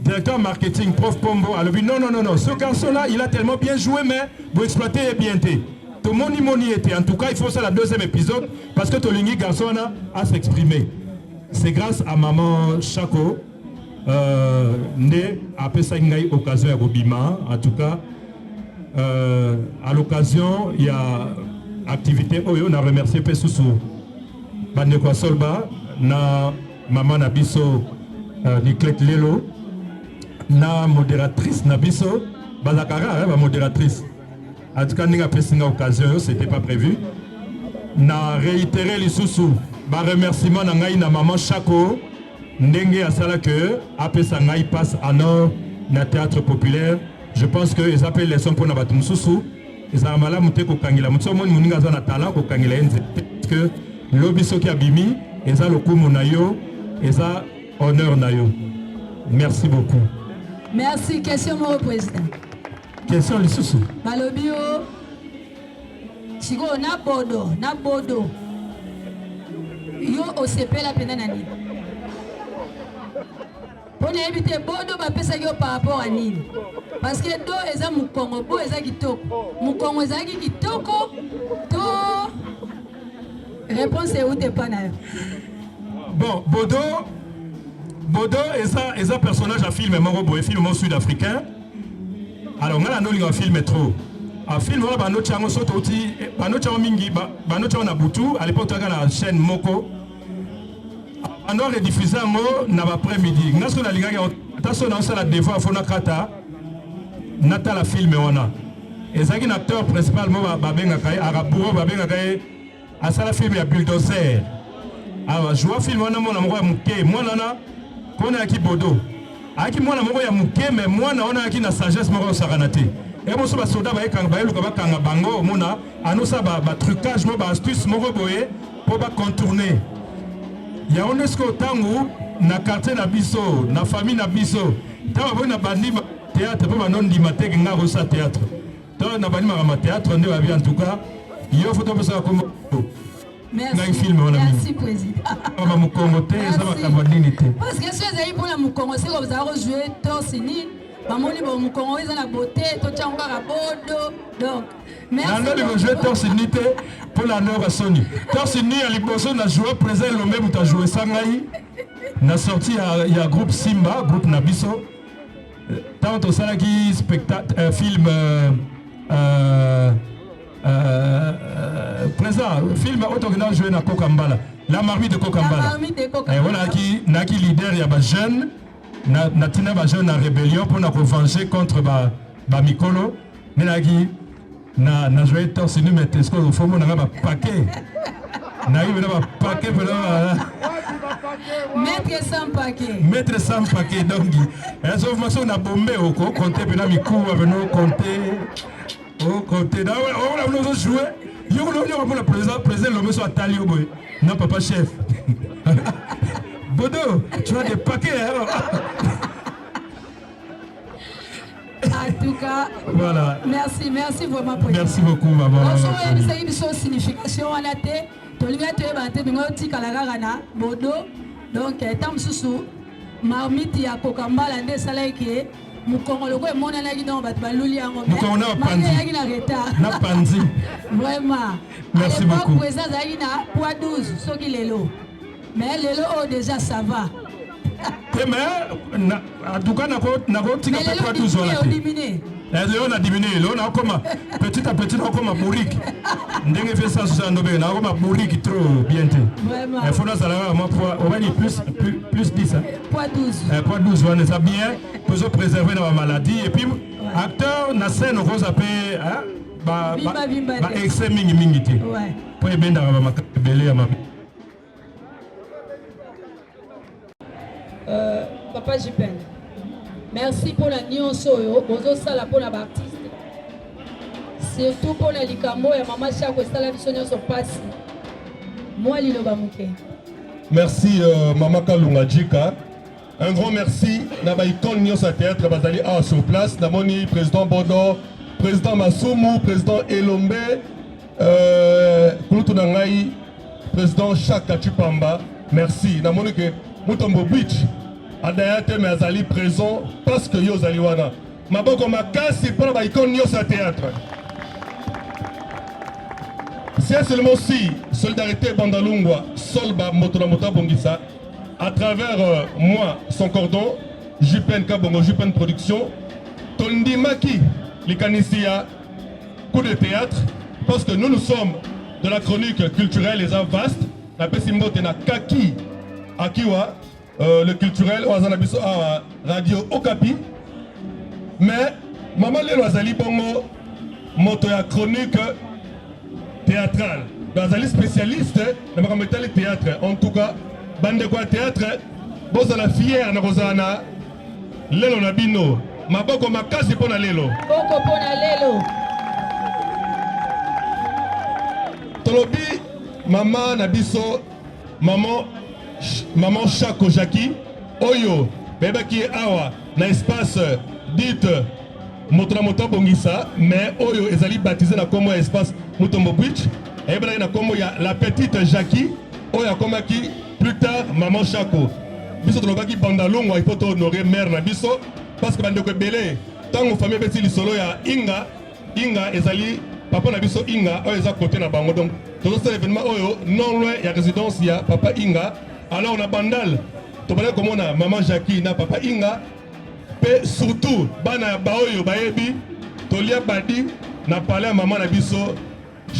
directeur marketing prof Pombo alobi: "Non, non, non, non, ce garçon là il a tellement bien joué, mais boexploiter ye bien te, tomoni moni ye te. En tout cas, il faut ça la deuxième épisode, parce que tolingi garçon wana à s'exprimer." C'est grâce à maman Chako nde apesaki ngai occasion ya kobima. En tout cas, à l'occasion ya activité oyo, na remercier mpe susu bandeko ya Solba na mama na biso Niclette Lelo na modératrice na biso. Bazalaka rare bamodératrice. En tout cas, ndenge apesi nga occasion oyo, c'était pas prévu. Na réitérer lisusu baremerciement na ngai na maman Chako, ndenge asala ke apesa ngai passe en or na théâtre populaire. Je pense que eza mpe leçon mpona bato mosusu. Ezalaka malamu te kokangela moto. Omoni moninga aza na talent, kokangela ye nzete, parce que lobi soki abimi, eza lokumu na yo, eza honneur na yo. Merci beaucoup. Merci. Question moko, président. Question lisusu? Balobi o sikoyo na Bodo, na Bodo, yo osepela mpenza na nini? Mpo nayebi te Bodo bapesaki yo par rapport à nini, parce que do eza mokongo, bo eza kitoko, mokongo ezalaki kitoko to réponse euti epa na yo? Bon, Bodo, Bodo eza personnage ya film moko boye, film moko sud-africain. Alors ngai nandolinga film trop. A film wana banoti yango so touti, banoti yango mingi, banoti yango na butu. À l'époque toyaka na chaîne moko, bando rediffuse yango na baprès midi. Nga soki nalingaki, ata so naosala devoir, fo nakata natala film wana. Ezalaki na acteur principal mo babengaka ye Araburo, babengaka ye, asala film ya Bulldozer. Awa joua film wana mwana moko ya moke. Mwana wana kona ayaki Bodo, ayaki mwana moko ya moke, mais mwana wana ayaki na sagesse moko osakana te. E moso basoda bayekanga, bayeluka bakanga bango, omona anosala batrucage moko, baastuce moko boye mpo bacontourne yango. Nde sikoyo ntango na quartier na biso, na famille na biso, ntango baboyi na bandi théâtre, mpo bandondima teke nga kosala théâtre, to na bandi makambo ya théâtre, nde babi: "En tout cas, yo fo topesaka kombo." Ngai film wana Merci, président. Makambo mokongo te, eza makambo ya nini te. Parce que so ezali mpona mokongo, seko ozala kojouer torse nu. Bamoni bo mokongo eza na beauté, totya yango kaka bodo. Donc, merci. Nandoli kojouer torse nu te mpo na nayoka soni. Torse nu ya liboso na joue président Elombe moto ajouesa ngai na sortie ya, ya groupe Simba, groupe na biso. Ntango tosalaki spectacle euh, film euh, euh, euh, euh président film oyo tokenda jouer na Kokambala, la marmite de Kokambala. Eh, wana naki leader ya ba jeunes na natinda ba jeunes na rébellion mpo na ko venger contre ba ba mikolo nde nayaki na na jouer torse nu mais est-ce que faut mona nga ba paquet nayebi mpena ba paquet mpena. Maître sans paquet. Maître sans paquet donc ezo so na bombe oko compter mpena mikuwa mpena ocompter ocompter ona bino ozo jouer yo kuna onyoko mpona président président Lomé so atali yo boye non papa chef Bodo, tu as des paquets hein? En tout cas, voilà. Merci, merci vraiment. Président. Merci beaucoup, maman. Bonsoir, oyebisaki biso signification wana te tolingi toyeba te ndenge otikala kaka na bodo donc ntango mosusu marmite ya kokambala nde esalaki ke mokongo lokola emonanaki donc bato baluli yango Mokongo na bapanzi. eyaki na retard Na panzi. Vraiment. Merci À l'époque, beaucoup. président azalaki na poids 12 soki lelo mais lelo oyo déjà ça va. Te mais na, en tout cas nakotika Mais mpe lelo poids 12 wana te. odiminuer. Eh, lelo na diminue, lelo nakokoma petit à petit nakokoma bourrique ndenge fe sa susa ndobe nakokoma bourrique trop bien te. Vraiment. Eh, faut nazala kaka mwa poids obani plus, plus, plus 10 hein? Poids 12. Eh, poids 12 wana eza bien tozo préserver na bamaladie et puis acteur na scène okoza mpe hein, ba, ba, Vimba, vimba ba te. excès mingi mingi te Ouais. mpo ebendaka bamakambo ebele ya mabe. Papa Jipen, merci pour la nyonso oyo bozosala mpona baartiste, surtout mpona likambo ya mama Shako esala biso nyonso mpasi. Mwa liloba moke. Merci Mama Kalunga Djika. Un grand merci na ba icône nyonso ya théâtre bazali awa sur place. Namoni président Bodo, président Masumu, président Elombe, kulutu na ngai président Chaka Chipamba. Merci. Namoni ke Mutombo Beach adaya te mais azali présent parce que yo ozali wana. Maboko makasi mpona ba icône nyonso ya théâtre. C'est seulement si Solidarité Bandalungwa, Solba Moto na Moto abongisa, à travers moi, son cordon, Jupen Kabongo, Jupen Production, tondimaki likanisi ya coup de théâtre, parce que nous, nous sommes de la chronique culturelle, les arts vastes, napesi mbote na Kaki Akiwa, le culturel, oyo aza na biso awa, Radio Okapi. Mais Mama Lelo azali bongo moto ya chronique théâtrale. Donc azali spécialiste na makambo etali théâtre. En tout cas, bandeko ya théâtre, bozala fier na kozala na lelo na bino. Maboko makasi mpo na lelo. Boko mpo na lelo. Tolobi mama na biso, maman, maman Chako Jackie, oyo bayebaki ye awa na espace dite moto na moto abongisa, mais oyo ezali baptisé na kombo ya espace Mutombo Beach, ayebanaki na kombo ya la petite Jackie, oyo akomaki plus tard maman Chako. Biso tolobaki Bandalungwa, il faut tohonorer mère na biso, parce que bandeko ebele ntango famille ebeti lisolo ya Inga, Inga ezali papa na biso Inga oyo eza côté na bango, donc tozosala événement oyo non loin ya résidence ya papa Inga. Alors na Bandal tobandaki komona maman Jackie na papa Inga, mpe surtout bana ya baoyo bayebi tolia badi na palais ya mama na biso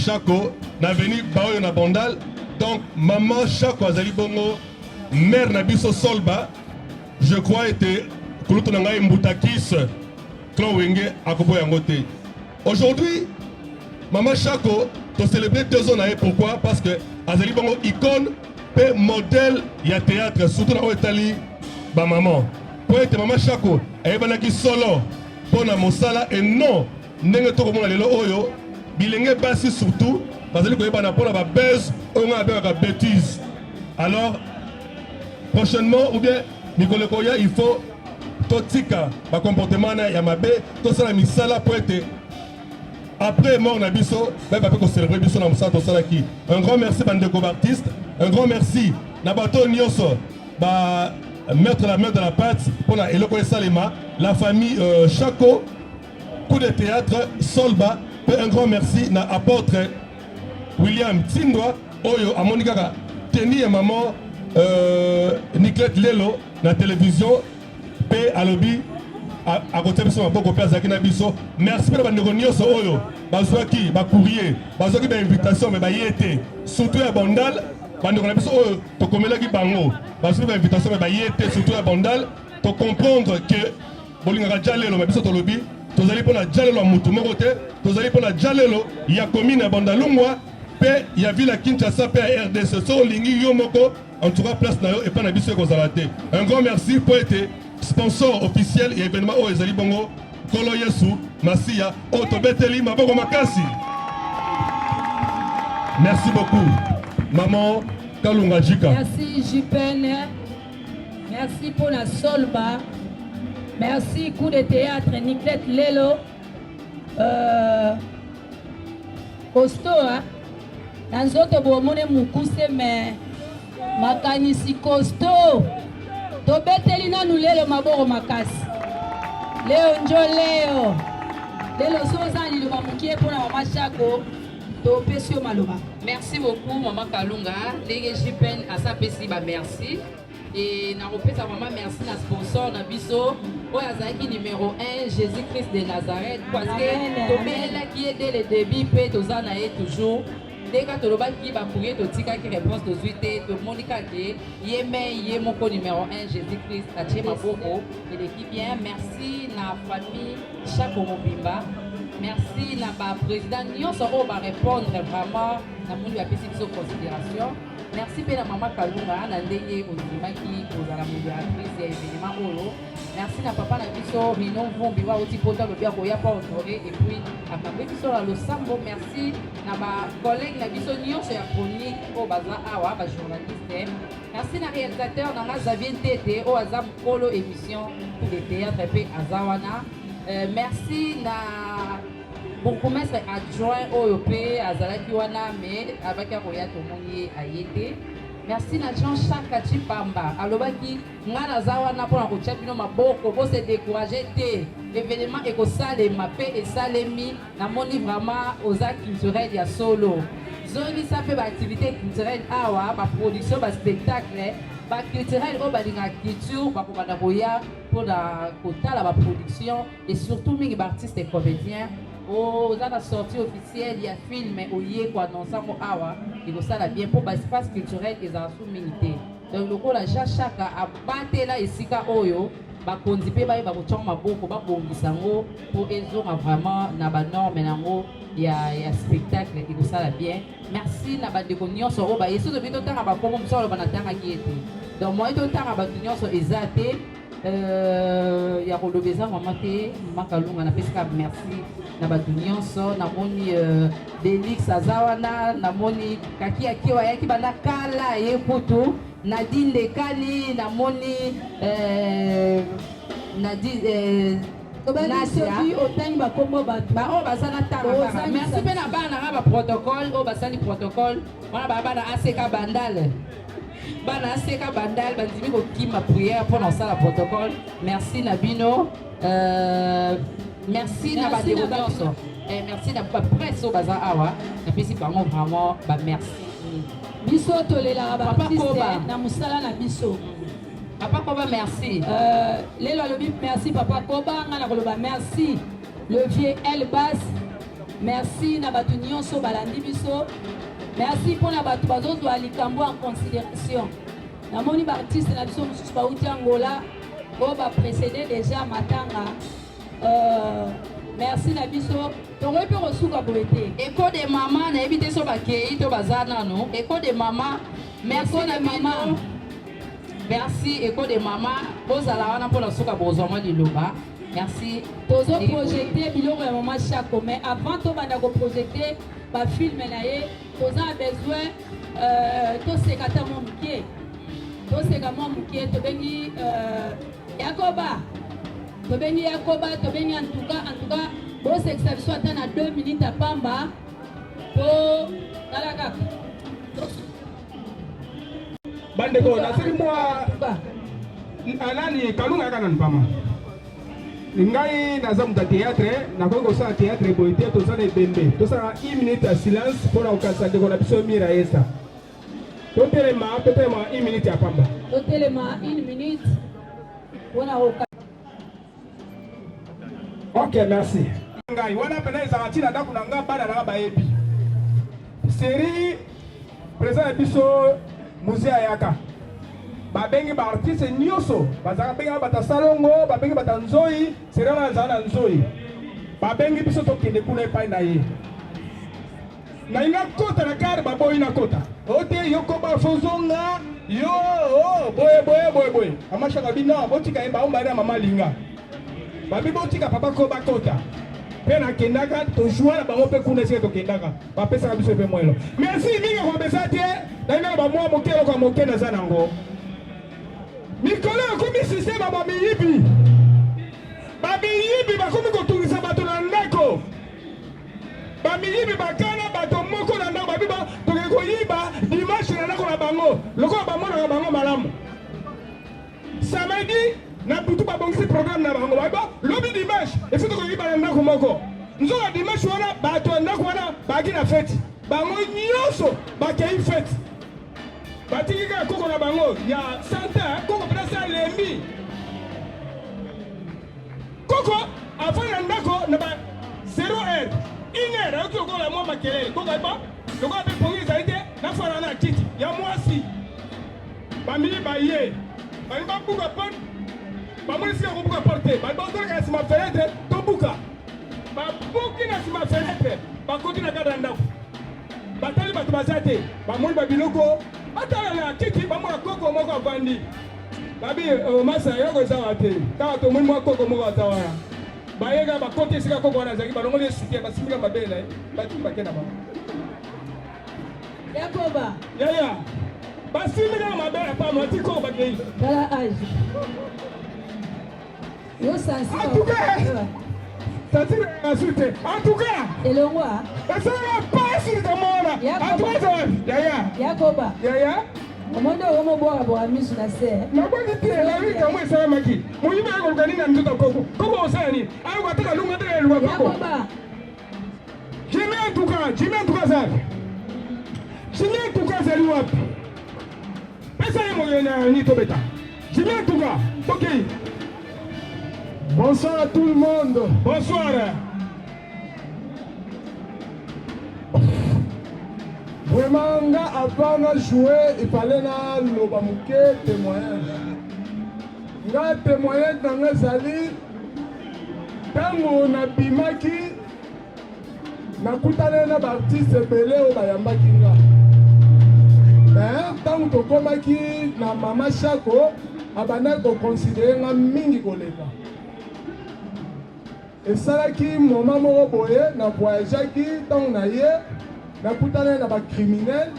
Chako na avenue baoyo na Bandal. Donc maman Chako azali bongo mère na biso Solba. Je crois ete kulutu na ngai Mbutakis Clan Wenge akoboya yango te. Aujourd'hui mama Chako tocélébre 2 ans na ye. Pourquoi? Parce que azali bongo icône mpe modèle ya théâtre, surtout na oyo etali bamama, mpo ete mama Chako ayebanaki solo mpo na mosala et non ndenge tokomona lelo oyo bilenge basi surtout bazali koyebana mpona babuzz oyo ngai nabengaka bêtise. Alors prochainement ou bien mikolo ekoya, il faut totika bacomportement na ya mabe, tosala misala mpo ete après mort na biso bayeba mpe kocélébre biso na mosala tosalaki. Un grand merci bandeko baartiste, un grand merci na bato nyonso ba. mettre la main dans la pâte mpona eloko esalema. La famille euh, Chako, coup de théâtre Solba, mpe un grand merci na apôtre William Tindwa oyo amoni kaka tenue ya maman euh, Niclette Lelo na télévision mpe alobi akotia biso maboko mpe azalaki na biso. Merci mpe na bandeko nyonso oyo bazwaki bacourrier, bazwaki bainvitation me baye te, surtout ya Bandal. Bandeko na biso oyo tokomelaki bango bazwaki bainvitation me baye te, surtout ya Bandal. Tocomprendre que bolingaka jalelo, me biso tolobi tozali mpo na jalelo ya motu moko te, tozali mpo na jalelo ya commune ya Bandalungwa mpe ya ville ya Kinshasa mpe ya RDC. So olingi yo moko, en tout cas place na yo epai na biso ekozala te. Un grand merci mpo ete sponsor officiel ya événement oyo ezali bongo Nkolo Yesu Masiya oyo tobeteli maboko makasi. Merci beaucoup maman Kalunga Jika. Merci JPN, merci pour la Solba, merci coup de théâtre Niclette Lelo, costaud hein? Na nzoto bomone mokuse me makanisi costaud. Tobeteli nanu lelo maboko makasi. Leo njo leo lelo so oza liloba mokie mpona mama Shako, topesi yo maloba. Merci beaucoup mama Kalunga. Ndenge JPN asapesi ba merci e nakopesa vraiment merci na sponsor na biso oyo azalaki numéro 1, Jésus Christ de Nazareth, parce que tobelelaki ye dès le début mpe toza na ye toujours. Ndenge tolobaki bacourrier, totikaki réponse, tozwi te. Tomoni kaka ye me ye moko numéro 1 Jésus Christ atie maboko, eleki bien. Merci na famille Chako mobimba, merci na baprésident nyonso oyo barépondre. Vraiment namoni bapesi biso considération. Merci mpe na mama Kalunga na ndenge ondimaki kozala modératrice ya événement oyo. Merci na papa na biso Rino Mvumbi oyo auti poto, alobi akoya mpo honore et puis akambi biso na losambo. Merci na bacollègue na biso nyonso ya chronique oyo baza awa, bajournaliste. Merci na réalisateur na nga Xavier Ntete oyo aza mokolo émission Coup de théâtre mpe aza wana. Merci na bourgmestre adjoint oyo mpe azalaki wana me abaki akoya, tomoni ye aye te. Merci na Jean Chaka Chipamba, alobaki nga naza wana mpona kotia bino maboko, bose décourage te, événement ekosalema mpe esalemi. Namoni vraiment oza culturel ya solo, zongisa mpe baactivité culturelle awa, baproduction, baspectacle baculturel oyo balingaka culture bakobanda koya mpona kotala baproduction et surtout mingi baartiste et comédien. Oza na sortie officielle ya film, oye koannonce yango awa, ekosala bien mpo baespace culturel ezala su mingi te. Donc lokola Jean Chaka abatela esika oyo, bakonzi mpe bayeba kotyanga maboko, babongisa yango mpo ezonga vraiment na banorme yango ya spectacle, ekosala bien. Merci na bandeko nyonso oyo baye. Soki tobi totanga bakombo mosusu, aloba natangaki ye te. Donc moye totanga bato nyonso eza te. Ya koloba eza mama te. Mama Kalunga, napesi kaka merci na bato nyonso. Namoni Delix aza wana, namoni Kaki ya Kio ayaki banda kala ye kutu, Nadine Lekani namoni, Nadine. Soki otangi bakombo bato baoyo baza na tanga kaka. Merci mpe na bana nanga baprotocole oyo basali protocole wana, baa bana ACK Bandal, bana ACK Bandal bandimi kokima prière mpona kosala protocole. Merci na bino. Merci na bandeko nyonso. Merci na bapresse oyo baza awa, napesi bango vraiment bamerci. Biso tolelaka baartiste na mosala na biso. Papa Koba, merci. Lelo alobi merci papa Koba, nga na koloba merci le vieux Elbas. Merci na bato nyonso balandi biso. Merci mpona bato bazozwa likambo en considération. Namoni baartiste na biso mosusu bauti Angola oyo baprécédé déjà matanga. Merci na biso, tokoki mpe kosuka boye te. Eko de mama, nayebi te so bakei to baza nano. Eko de mama, merci na bino. Merci Eko de mama, bozala wana mpona suka bozwa mwa liloba. Merci. Tozoprojecte biloko ya mama Shako, mais avant tobanda koprojecte bafilme na ye, toza na besoin toseka ata mwa moke, toseka mwa moke. Tobengi Yakoba, tobengi Yakoba, tobengi. En tout cas bosekisa biso ata na 2 minutes ya pamba po tala kaka. Bandeko, nasili mwa. Nani Kalunga yaka nanu pama. Ngai naza moto ya théâtre, nakoki kosala théâtre boye te, toza na ebembe. Tosala une minute ya silence mpo na kokanisa ndeko na biso Mira Yesa. Totelema, totelema une minute ya pamba. Totelema une minute mpo na kokanisa. Ok, merci. Ngai wana pena ezalaka ntina ndako na nga bana na nga bayebi. Série président na biso Muze ayaka. Babengi ba artiste nyonso, bazalaka bengaka bata salongo, babengi bata nzoi, série wana azala na nzoi. Babengi biso tokende kuna epai na ye. Nalingi nakota na kare baboyi nakota. O te yo koba fo zonga yo oh, boye boye boye boye. Mama Shaka bi non botika ye baomba na mama linga. Babi botika papa koba kota. Pe nakendaka tojua na bango mpe kuna esika tokendaka bapesaka biso mpe mwelo. Merci mingi akobesa te nalingi na bamwa moke eloko ya moke naza nango. Mikolo ekomi systeme ya bamiyibi. Bamiyibi bakomi kotungisa bato na ndako. Bamiyibi bakana bato moko na ndako babi ba toke koyiba dimanche na ndako na bango lokola bamonaka bango malamu. Samedi na butu babongisi programme na bango babi ba lobi dimanche efo tokoyiba na ndako moko. Nzoka dimanche wana bato ya ndako wana baki na feti, bango nyonso bakei feti, batiki kaka koko na bango ya sante koko mpenza se alembi Koko avandi na ndako na ba 0 heure 1 heure ayoki lokola mwa makelele. Koko ayeba lokola mpe pongi ezali te, nafanda na kiti ya mwasi. Bamili baye balingi babuka porte, bamoni esika kobuka porte te, balingi bazoleka na nsima fenetre, tobuka. Babuki na nsima fenetre, bakoti na kati ya ndako, batali bato baza te, bamoni babiloko, batala na kiti, bamona koko moko avandi. Babi oh, masa eloko eza wana te, kaka tomoni mwa koko moko aza wana. Baye kaka bakoti esika koko wana azalaki, balongoli ye soutien, basimbi kaka mabele na ye, batiki bake na bango. Yakoba. Yaya, basimbi kaka mabele ya pamba, batiki koko bakei. Tala age. Yo sensible. En tout cas, sensible na su te. En tout cas, elongwa. Esalaka pasi likambo wana. En tout cas, eza wapi? Yaya. Yakoba. Yaya. Omoni oyo mobwaka bwaka misu na se. Nabwaki te, nayoki likambo esalamaki. Moyibi aye koluka nini na nzoto ya koko? Koko osala nini? Ayoka ataka lungu ataka eluka koko. Yakoba. Jimmy en tout cas, Jimmy en tout cas aza wapi? Jimmy en tout cas azali wapi? Pesa ye moyo na nini tobeta. Jimmy en tout cas, tokei. Bonsoir à tout le monde. Bonsoir. Vraiment nga avant na jouer il fallait na loba moke témoignage. Nga témoignage na nga ezali ntango nabimaki Nakutanaki na ba artistes ebele oyo bayambaki nga. Mais ntango tokomaki na Mama Shako, abandaki ko considerer nga mingi koleka. Esalaki moment moko boye na voyageaki ntango na ye nakutanaki na ba criminels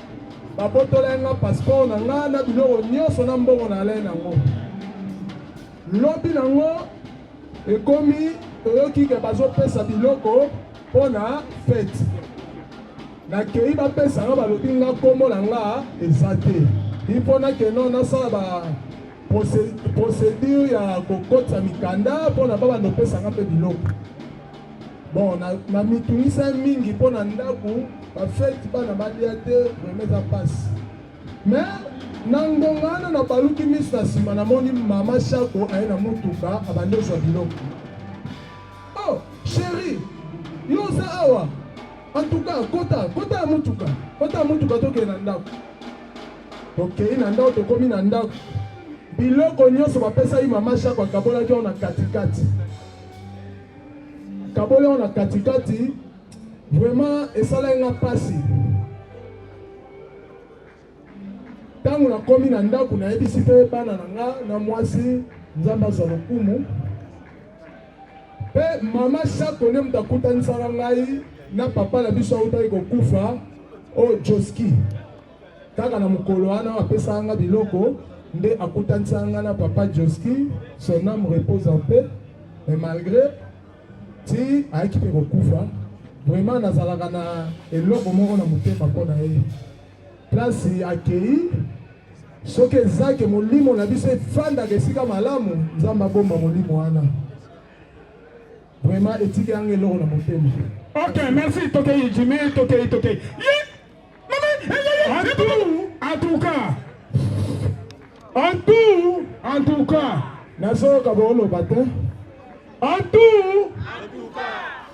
babotolaki nga passeport na nga na biloko nyonso na mbongo nalai nango. Lobi nango Ekomi toyoki ke bazopesa biloko mpo na fete. Nakei bapesa nga, balobi nga kombo na nga eza te. Il faut nakende nasala ba procédure ya kokotisa mikanda mpo na babanda kopesa nga mpe biloko. Bon, na mitungisa mingi mpo na ndako bafete bana balia te, vraiment eza mpasi. Mais na ngonga wana nabaluki miso na nsima, namoni mama Shako aye na motuka abandi ozwa biloko. Oh chérie, yo oza awa? En tout cas, kota kota ya motuka, kota ya motuka, tokende na ndako. Tokei na ndako, tokomi na ndako, biloko nyonso bapesaki mama Shako akabolaki yango na katikati, akaboli yango na katikati. Vraiment esalaki nga mpasi. Ntango nakomi na ndako nayebisi mpe bana na nga na mwasi, Nzambe azwa lokumu. Mpe mama Shako nde moto akutanisaka ngai na papa na biso autaki kokufa oyo Joski. Kaka na mokolo wana apesaka nga biloko nde akutanisaka ngai na papa Joski, son âme repose en paix. Mais malgré ti ayaki mpe kokufa vraiment nazalaka na eloko moko na motema mpo na ye place akei. Soki eza ke molimo na biso efandaka esika malamu, Nzambe abomba molimo wana. Vraiment etiki yanga eloko na motema. Ok, merci tokei Jimmy, tokei tokei. Ye! Mama, en tout, en tout cas. En tout, en tout cas. Nazoyoka booloba te. En tout,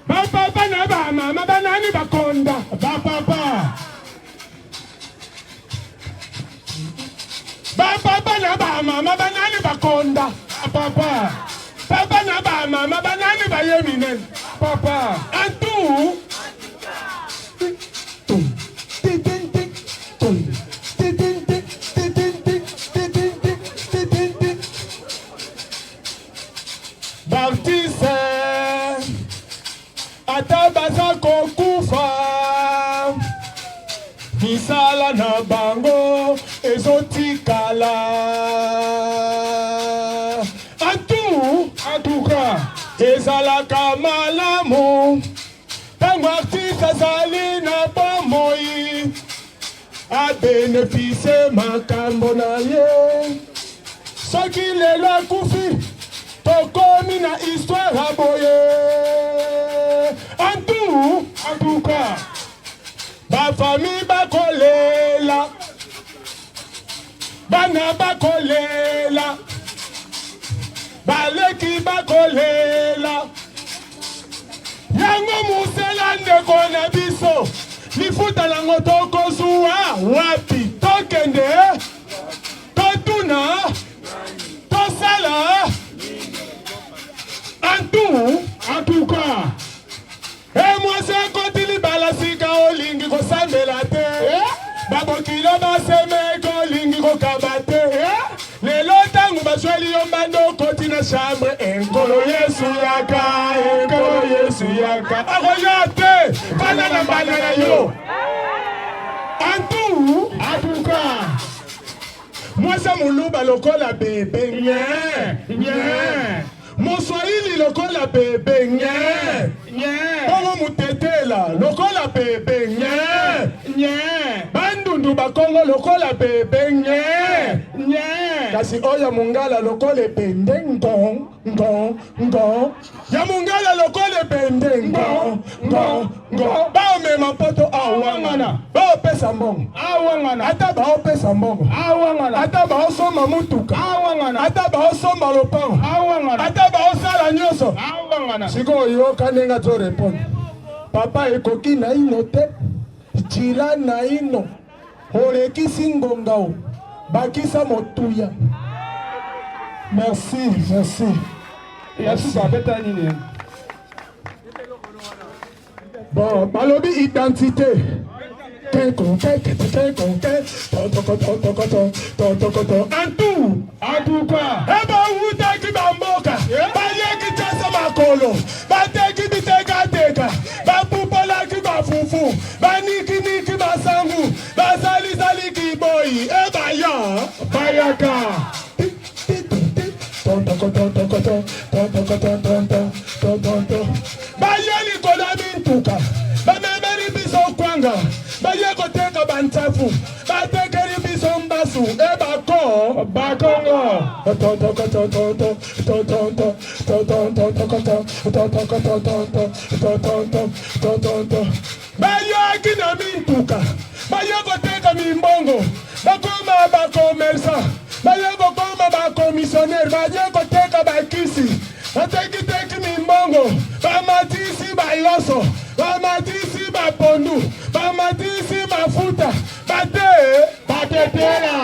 ba papa na ba mama banani bakonda ba papa. Ba papa na ba mama banani bakonda papa. Papa na ba mama banani baye minene papa. En tout B'artiste ata baza kokufa misala na bango ezotikala en tout cas ezalaka malamu ntango artiste azali na bomoi abenefisie makambo na ye soki lelo akufi tokomi na histoire ya boye en tout cas bafami bakolela bana bakolela baleki bakolela yango mosala ndeko na biso lifuta nango tokozwa wapi tokende totuna tosala en tout cas E mwasi akoti libala sika olingi kosambela te babokilo basemeki olingi kokaba te lelo ntango bazweli yo mbanda okoti na chambre enkolo yesu yaka enkolo yesu yaka akoya te fanda na mbanda na yo antu atuka mwasi ya moluba lokola bebe nye nye Moswahili lokola bebe nye nye, bongo mutetela lokola bebe nye nye, bandundu bakongo lokola bebe nye nye, kasi oyo mungala lokola ebende ngo ngo ngo, ya mungala lokola ebende ngo ngo ngo, baomema poto awangana, baopesa mbongo awangana, ata baopesa mbongo awangana, ata baosomba mutuka awangana, ata baosomba lopango awangana, ata baosala nyonso awangana. Sikoyo yoka ndenge azo répondre papa, ekoki naino te, jila naino, olekisi ngonga o bakisa motuya. Merci, merci. Ya suka abeta nini? Bon, balobi identité. En tout, en tout cas, ebawutaki bamboka, bayeki tasa makolo, bateki bitekateka, bapupolaki bafufu, banikiniki basangu, basalisali kiboyi, ebaya bayaka. Baye likolo ya mintuka, bamemeli biso kwanga, baye koteka bantafu, batekeli biso mbasu, e bako bakongo. Bayaki na mintuka, baye koteka mimbongo, bakoma bakomersa, baye kokoma bakomissionnaire, baye koteka bakisi, batekiteki mimbongo, bamatisi baloso, bamatisi bapondu, bamatisi mafuta, bate batetela.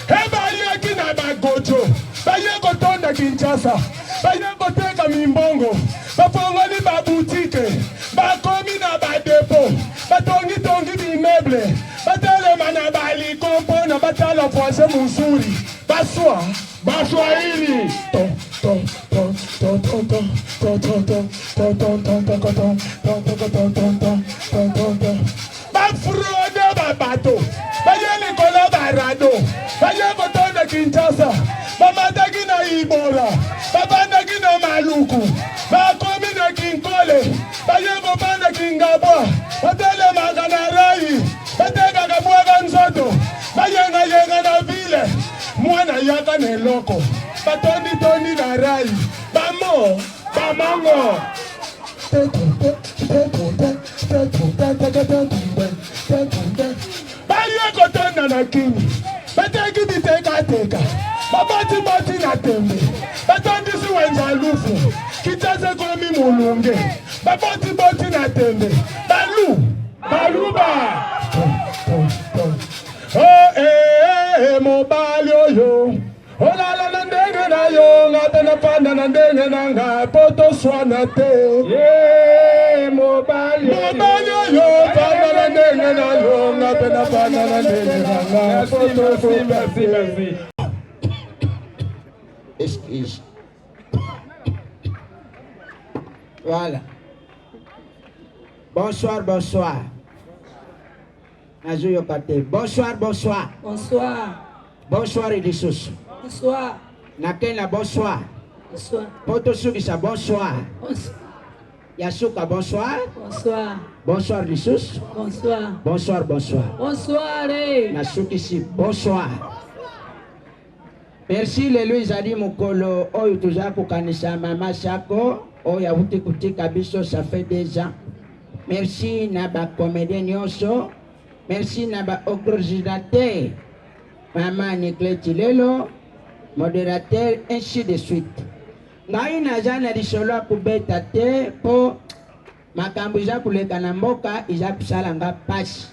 Ebayaki na bagojo, baye kotonda Kinshasa, baye koteka mimbongo, bafongoli babutike, bakomi na badepo, batongitongi bimeble, batelema na baliko mpona batala voisin mozuri, baswa Baswahili. Bafraude babato, baye likolo barado, baye kotonda Kinshasa, bamataki na Ibola, babandaki na Maluku, bakomi na Kinkole, baye Bayaka na eloko, batonditondi na rai, bamo bamongo. Baye kotonda na kini, bateki bitekateka, babotiboti na tembe, batondisi wenza lufu, Kinshasa ekomi molunge, babotiboti na tembe, balu baluba. Oh, eh, eh, mobali oyo olala na ndenge na yo nga mpe nafanda na ndenge na nga mpo toswana te. Yeah, mobali mobali oyo fanda na ndenge na yo nga mpe nafanda na ndenge na nga mpo toswana te. Excuse. Voilà. Bonsoir, bonsoir. Nazoyoka te. Bonsoir, bonsoir. Bonsoir. Bonsoir lisusu. Bonsoir. Nakenda bonsoir. Bonsoir. Po tosukisa bonsoir. Bonsoir. Ya suka bonsoir. Bonsoir. Bonsoir lisusu. Bonsoir. Bonsoir, bonsoir. Bonsoir. Eh. Nasukisi bonsoir. Merci lelo ezali mokolo oyo toza kokanisa mama Sako oyo awuti kotika biso ça fait deux ans. Merci na ba comédien nyonso, merci na ba organisateur mama Niclet Tilelo, modérateur ainsi de suite. Ngai naza na lisolo ya kobeta te mpo makambo eza koleka na mboka eza kosala nga pasi.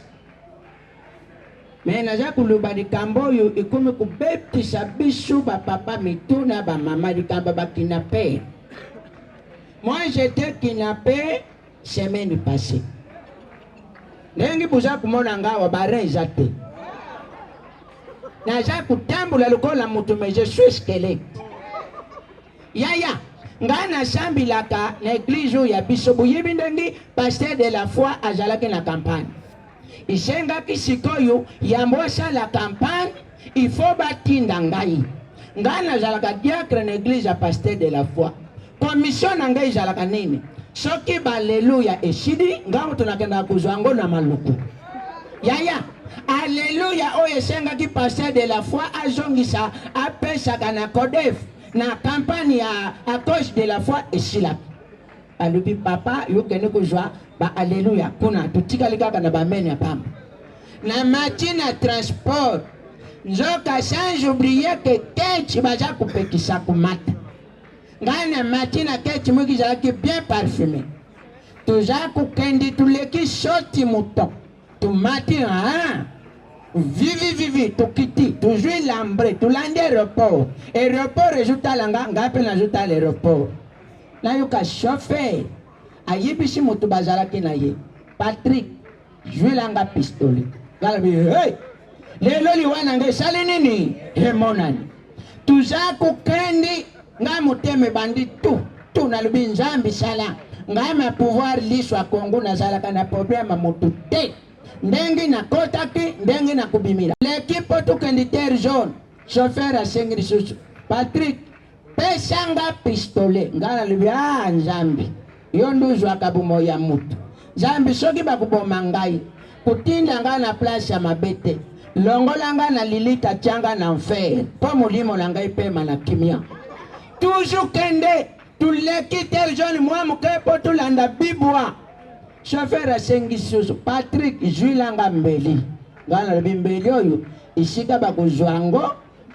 Me naza koloba likambo oyo ekomi kobetisa biso ba papa mitu na ba mama likambo ba kidnapper. Moi j'étais kidnappé semaine passée. Ndenge boza komona nga awa ba rein eza te. Naza kotambola lokola moto mais je suis squelette. Yaya, ngai nasambilaka na eglise oyo ya biso. Boyebi ndenge pasteur de la foi azalaki na campagne. Esengaki sikoyo yambo asala campagne, il faut batinda ngai. Ngai nazalaka diacre na eglise ya pasteur de la foi. Commission na ngai ezalaka nini? Soki baleluya esili, ngai moto nakendaka kozwa yango na Maluku. Yaya, aleluya oyo esengaki pasteur de la foi azongisa apesaka na Codef na campagne ya à cause de la foi esilaki. Alobi papa yo kende kozwa ba aleluya kuna, totikali kaka na ba amen ya pamba. Na mati na transport nzoka sans oublier que ketch baza kopekisa komata. Ngai na mati na ketch moko ezalaki bien parfume. Toza kokende toleki soti mouton tomati ah vivi vivi tokiti tozwi lambre tolandi aéroport aéroport ezotala nga ngai mpe nazotala aéroport nayoka chauffeur ayebisi moto bazalaki na ye Patrick zwela nga pistolet ngai nalobi hey! lelo liwa na ngai esali nini emonani toza kokendi ngai motema ebandi tu tu nalobi nzambe sala ngai ma pouvoir liso ya kongo nazalaka na problème ya motu te ndenge nakotaki ndenge nakobimila leki mpo tokende terre jaune chauffeur asengi lisusu Patrick Pesa nga pistolet. Nga nalobi ah Nzambe, yo nde ozwaka bomoi ya moto. Nzambe, soki bakoboma ngai, kotinda ngai na place ya mabe te. Longola ngai na lilita, tia ngai na enfer, mpo molimo na ngai epema na kimia. Toujours kende, tuleki terre jaune mwa moke mpo tolanda bibwa. Chauffeur asengi susu, Patrick, zwila nga mbeli. Ngai nalobi mbeli oyo, esika bakozwa yango,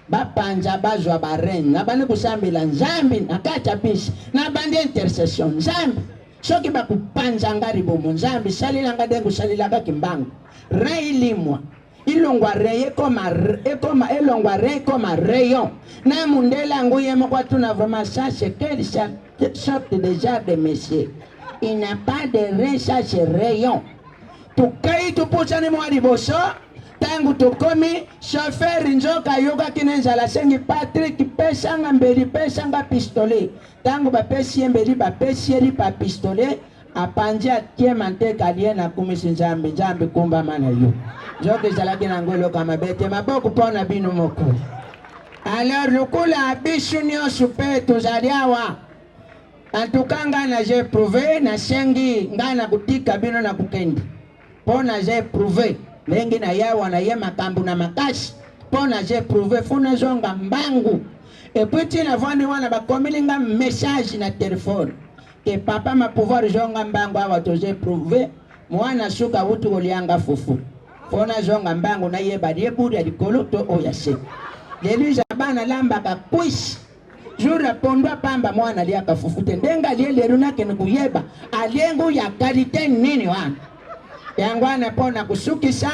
bapanza bazwa ba reine nabandi kosambela nzambe na kati ya bisi nabandi intercession nzambe soki bakopanza nga libumu nzambe salela nga ndenge osalelaka kimbangu rein ilimwa ilongwa rein ekoma ekoma elongwa rein ekoma rayon na mundele yango ye moko atuna vraiment ça c'est quelle sorte de genre de monsieur il n'a pas de rein ça c'est rayon Tokei topusani mwa liboso, ntango tokomi, chauffeur nzoka ayokaki na nzala, asengi Patrick, pesa nga mbeli, pesa nga pistolet. Ntango bapesi ye mbeli, bapesi ye lipa pistolet, apanzi atie manteka alie, nakumisi Nzambe, Nzambe kumbama na yo. Nzoka ezalaki na yango eloko ya mabe te, maboko mpo na bino moko. Alors lokola biso nyonso mpe tozali awa, En tout cas ngai naza eprouve nasengi ngai na kotika bino na kokende mpo naza eprouve ndenge na yawa na ye makambo na makasi. Mpo na j'eprouve fo nazonga mbangu. Epuis ti navandi wana bakomeli nga message na telefone ke papa ma pouvoir zonga mbangu awa tozo eprouve mwana suka awuti kolianga fufu fo nazonga mbangu nayeba lie buri ya likolo to oyo ya se. Lelo bana lambaka cuisse jour ya pondu apamba mwana aliaka fufu te ndenge alie lelo nakende koyeba alie ngo ya kalite nini wana yango wana mpo na kosukisa.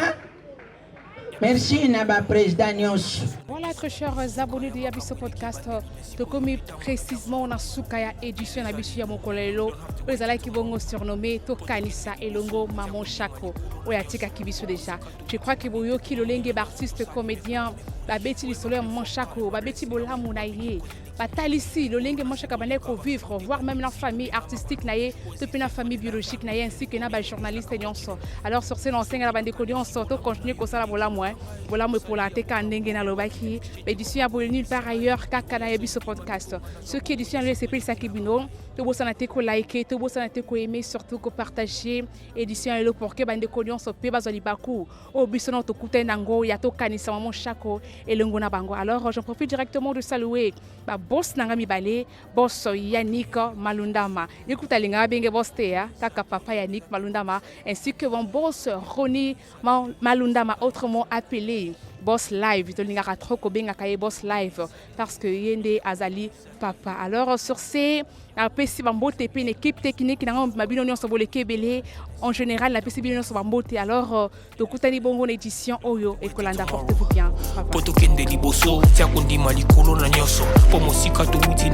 Merci na ba président nyonso. Voilà, très chers abonnés de Yabiso Podcast, tokomi précisément na suka ya édition na biso ya mokolo lelo oyo ezalaki bongo surnommé Tokanisa elongo Maman Shako oyo atikaki biso déjà. Je crois que boyoki lolenge ba artiste comédien babeti lisolo ya Maman Shako, babeti bolamu na ye, batalisi lolenge Maman Shako abandaki kovivre, voire même na famille artistique na ye to mpe na famille biologique na ye ainsi que na bajournaliste nyonso. Alors sur ce, naosenga na bandeko nyonso tocontinue kosala bolamu, eh. Bolamu epola te kaka ndenge nalobaki. Édition ya boye nulle part ailleurs, kaka na Yebiso Podcast. Soki édition ya lelo esepelisaki bino, tobosana te kolike, tobosana te koaime, surtout kopartage édition ya lelo pour que bandeko nyonso mpe bazwa libaku oyo biso nao tokutani nango ya tokanisa Mama Shako elongo na bango. Alors j'en profite directement de saluer baboss na nga mibale, boss Yannick Malundama, yekuta alingaka benge boss te ya kaka papa Yannick Malundama, ainsi que mon boss Roni Malundama, autrement appelé Boss Live. Tolingaka trop kobengaka ye Boss Live parce que ye nde azali papa. Alors sur ce, napesi bambote mpe na équipe technique nango ma bino nyonso boleki ebele. En général, napesi bino nyonso bambote. Alors tokutani bongo na édition oyo ekolanda. Portez-vous bien. Mpo tokende liboso, tia kondima likolo na nyonso mpo mosika towuti.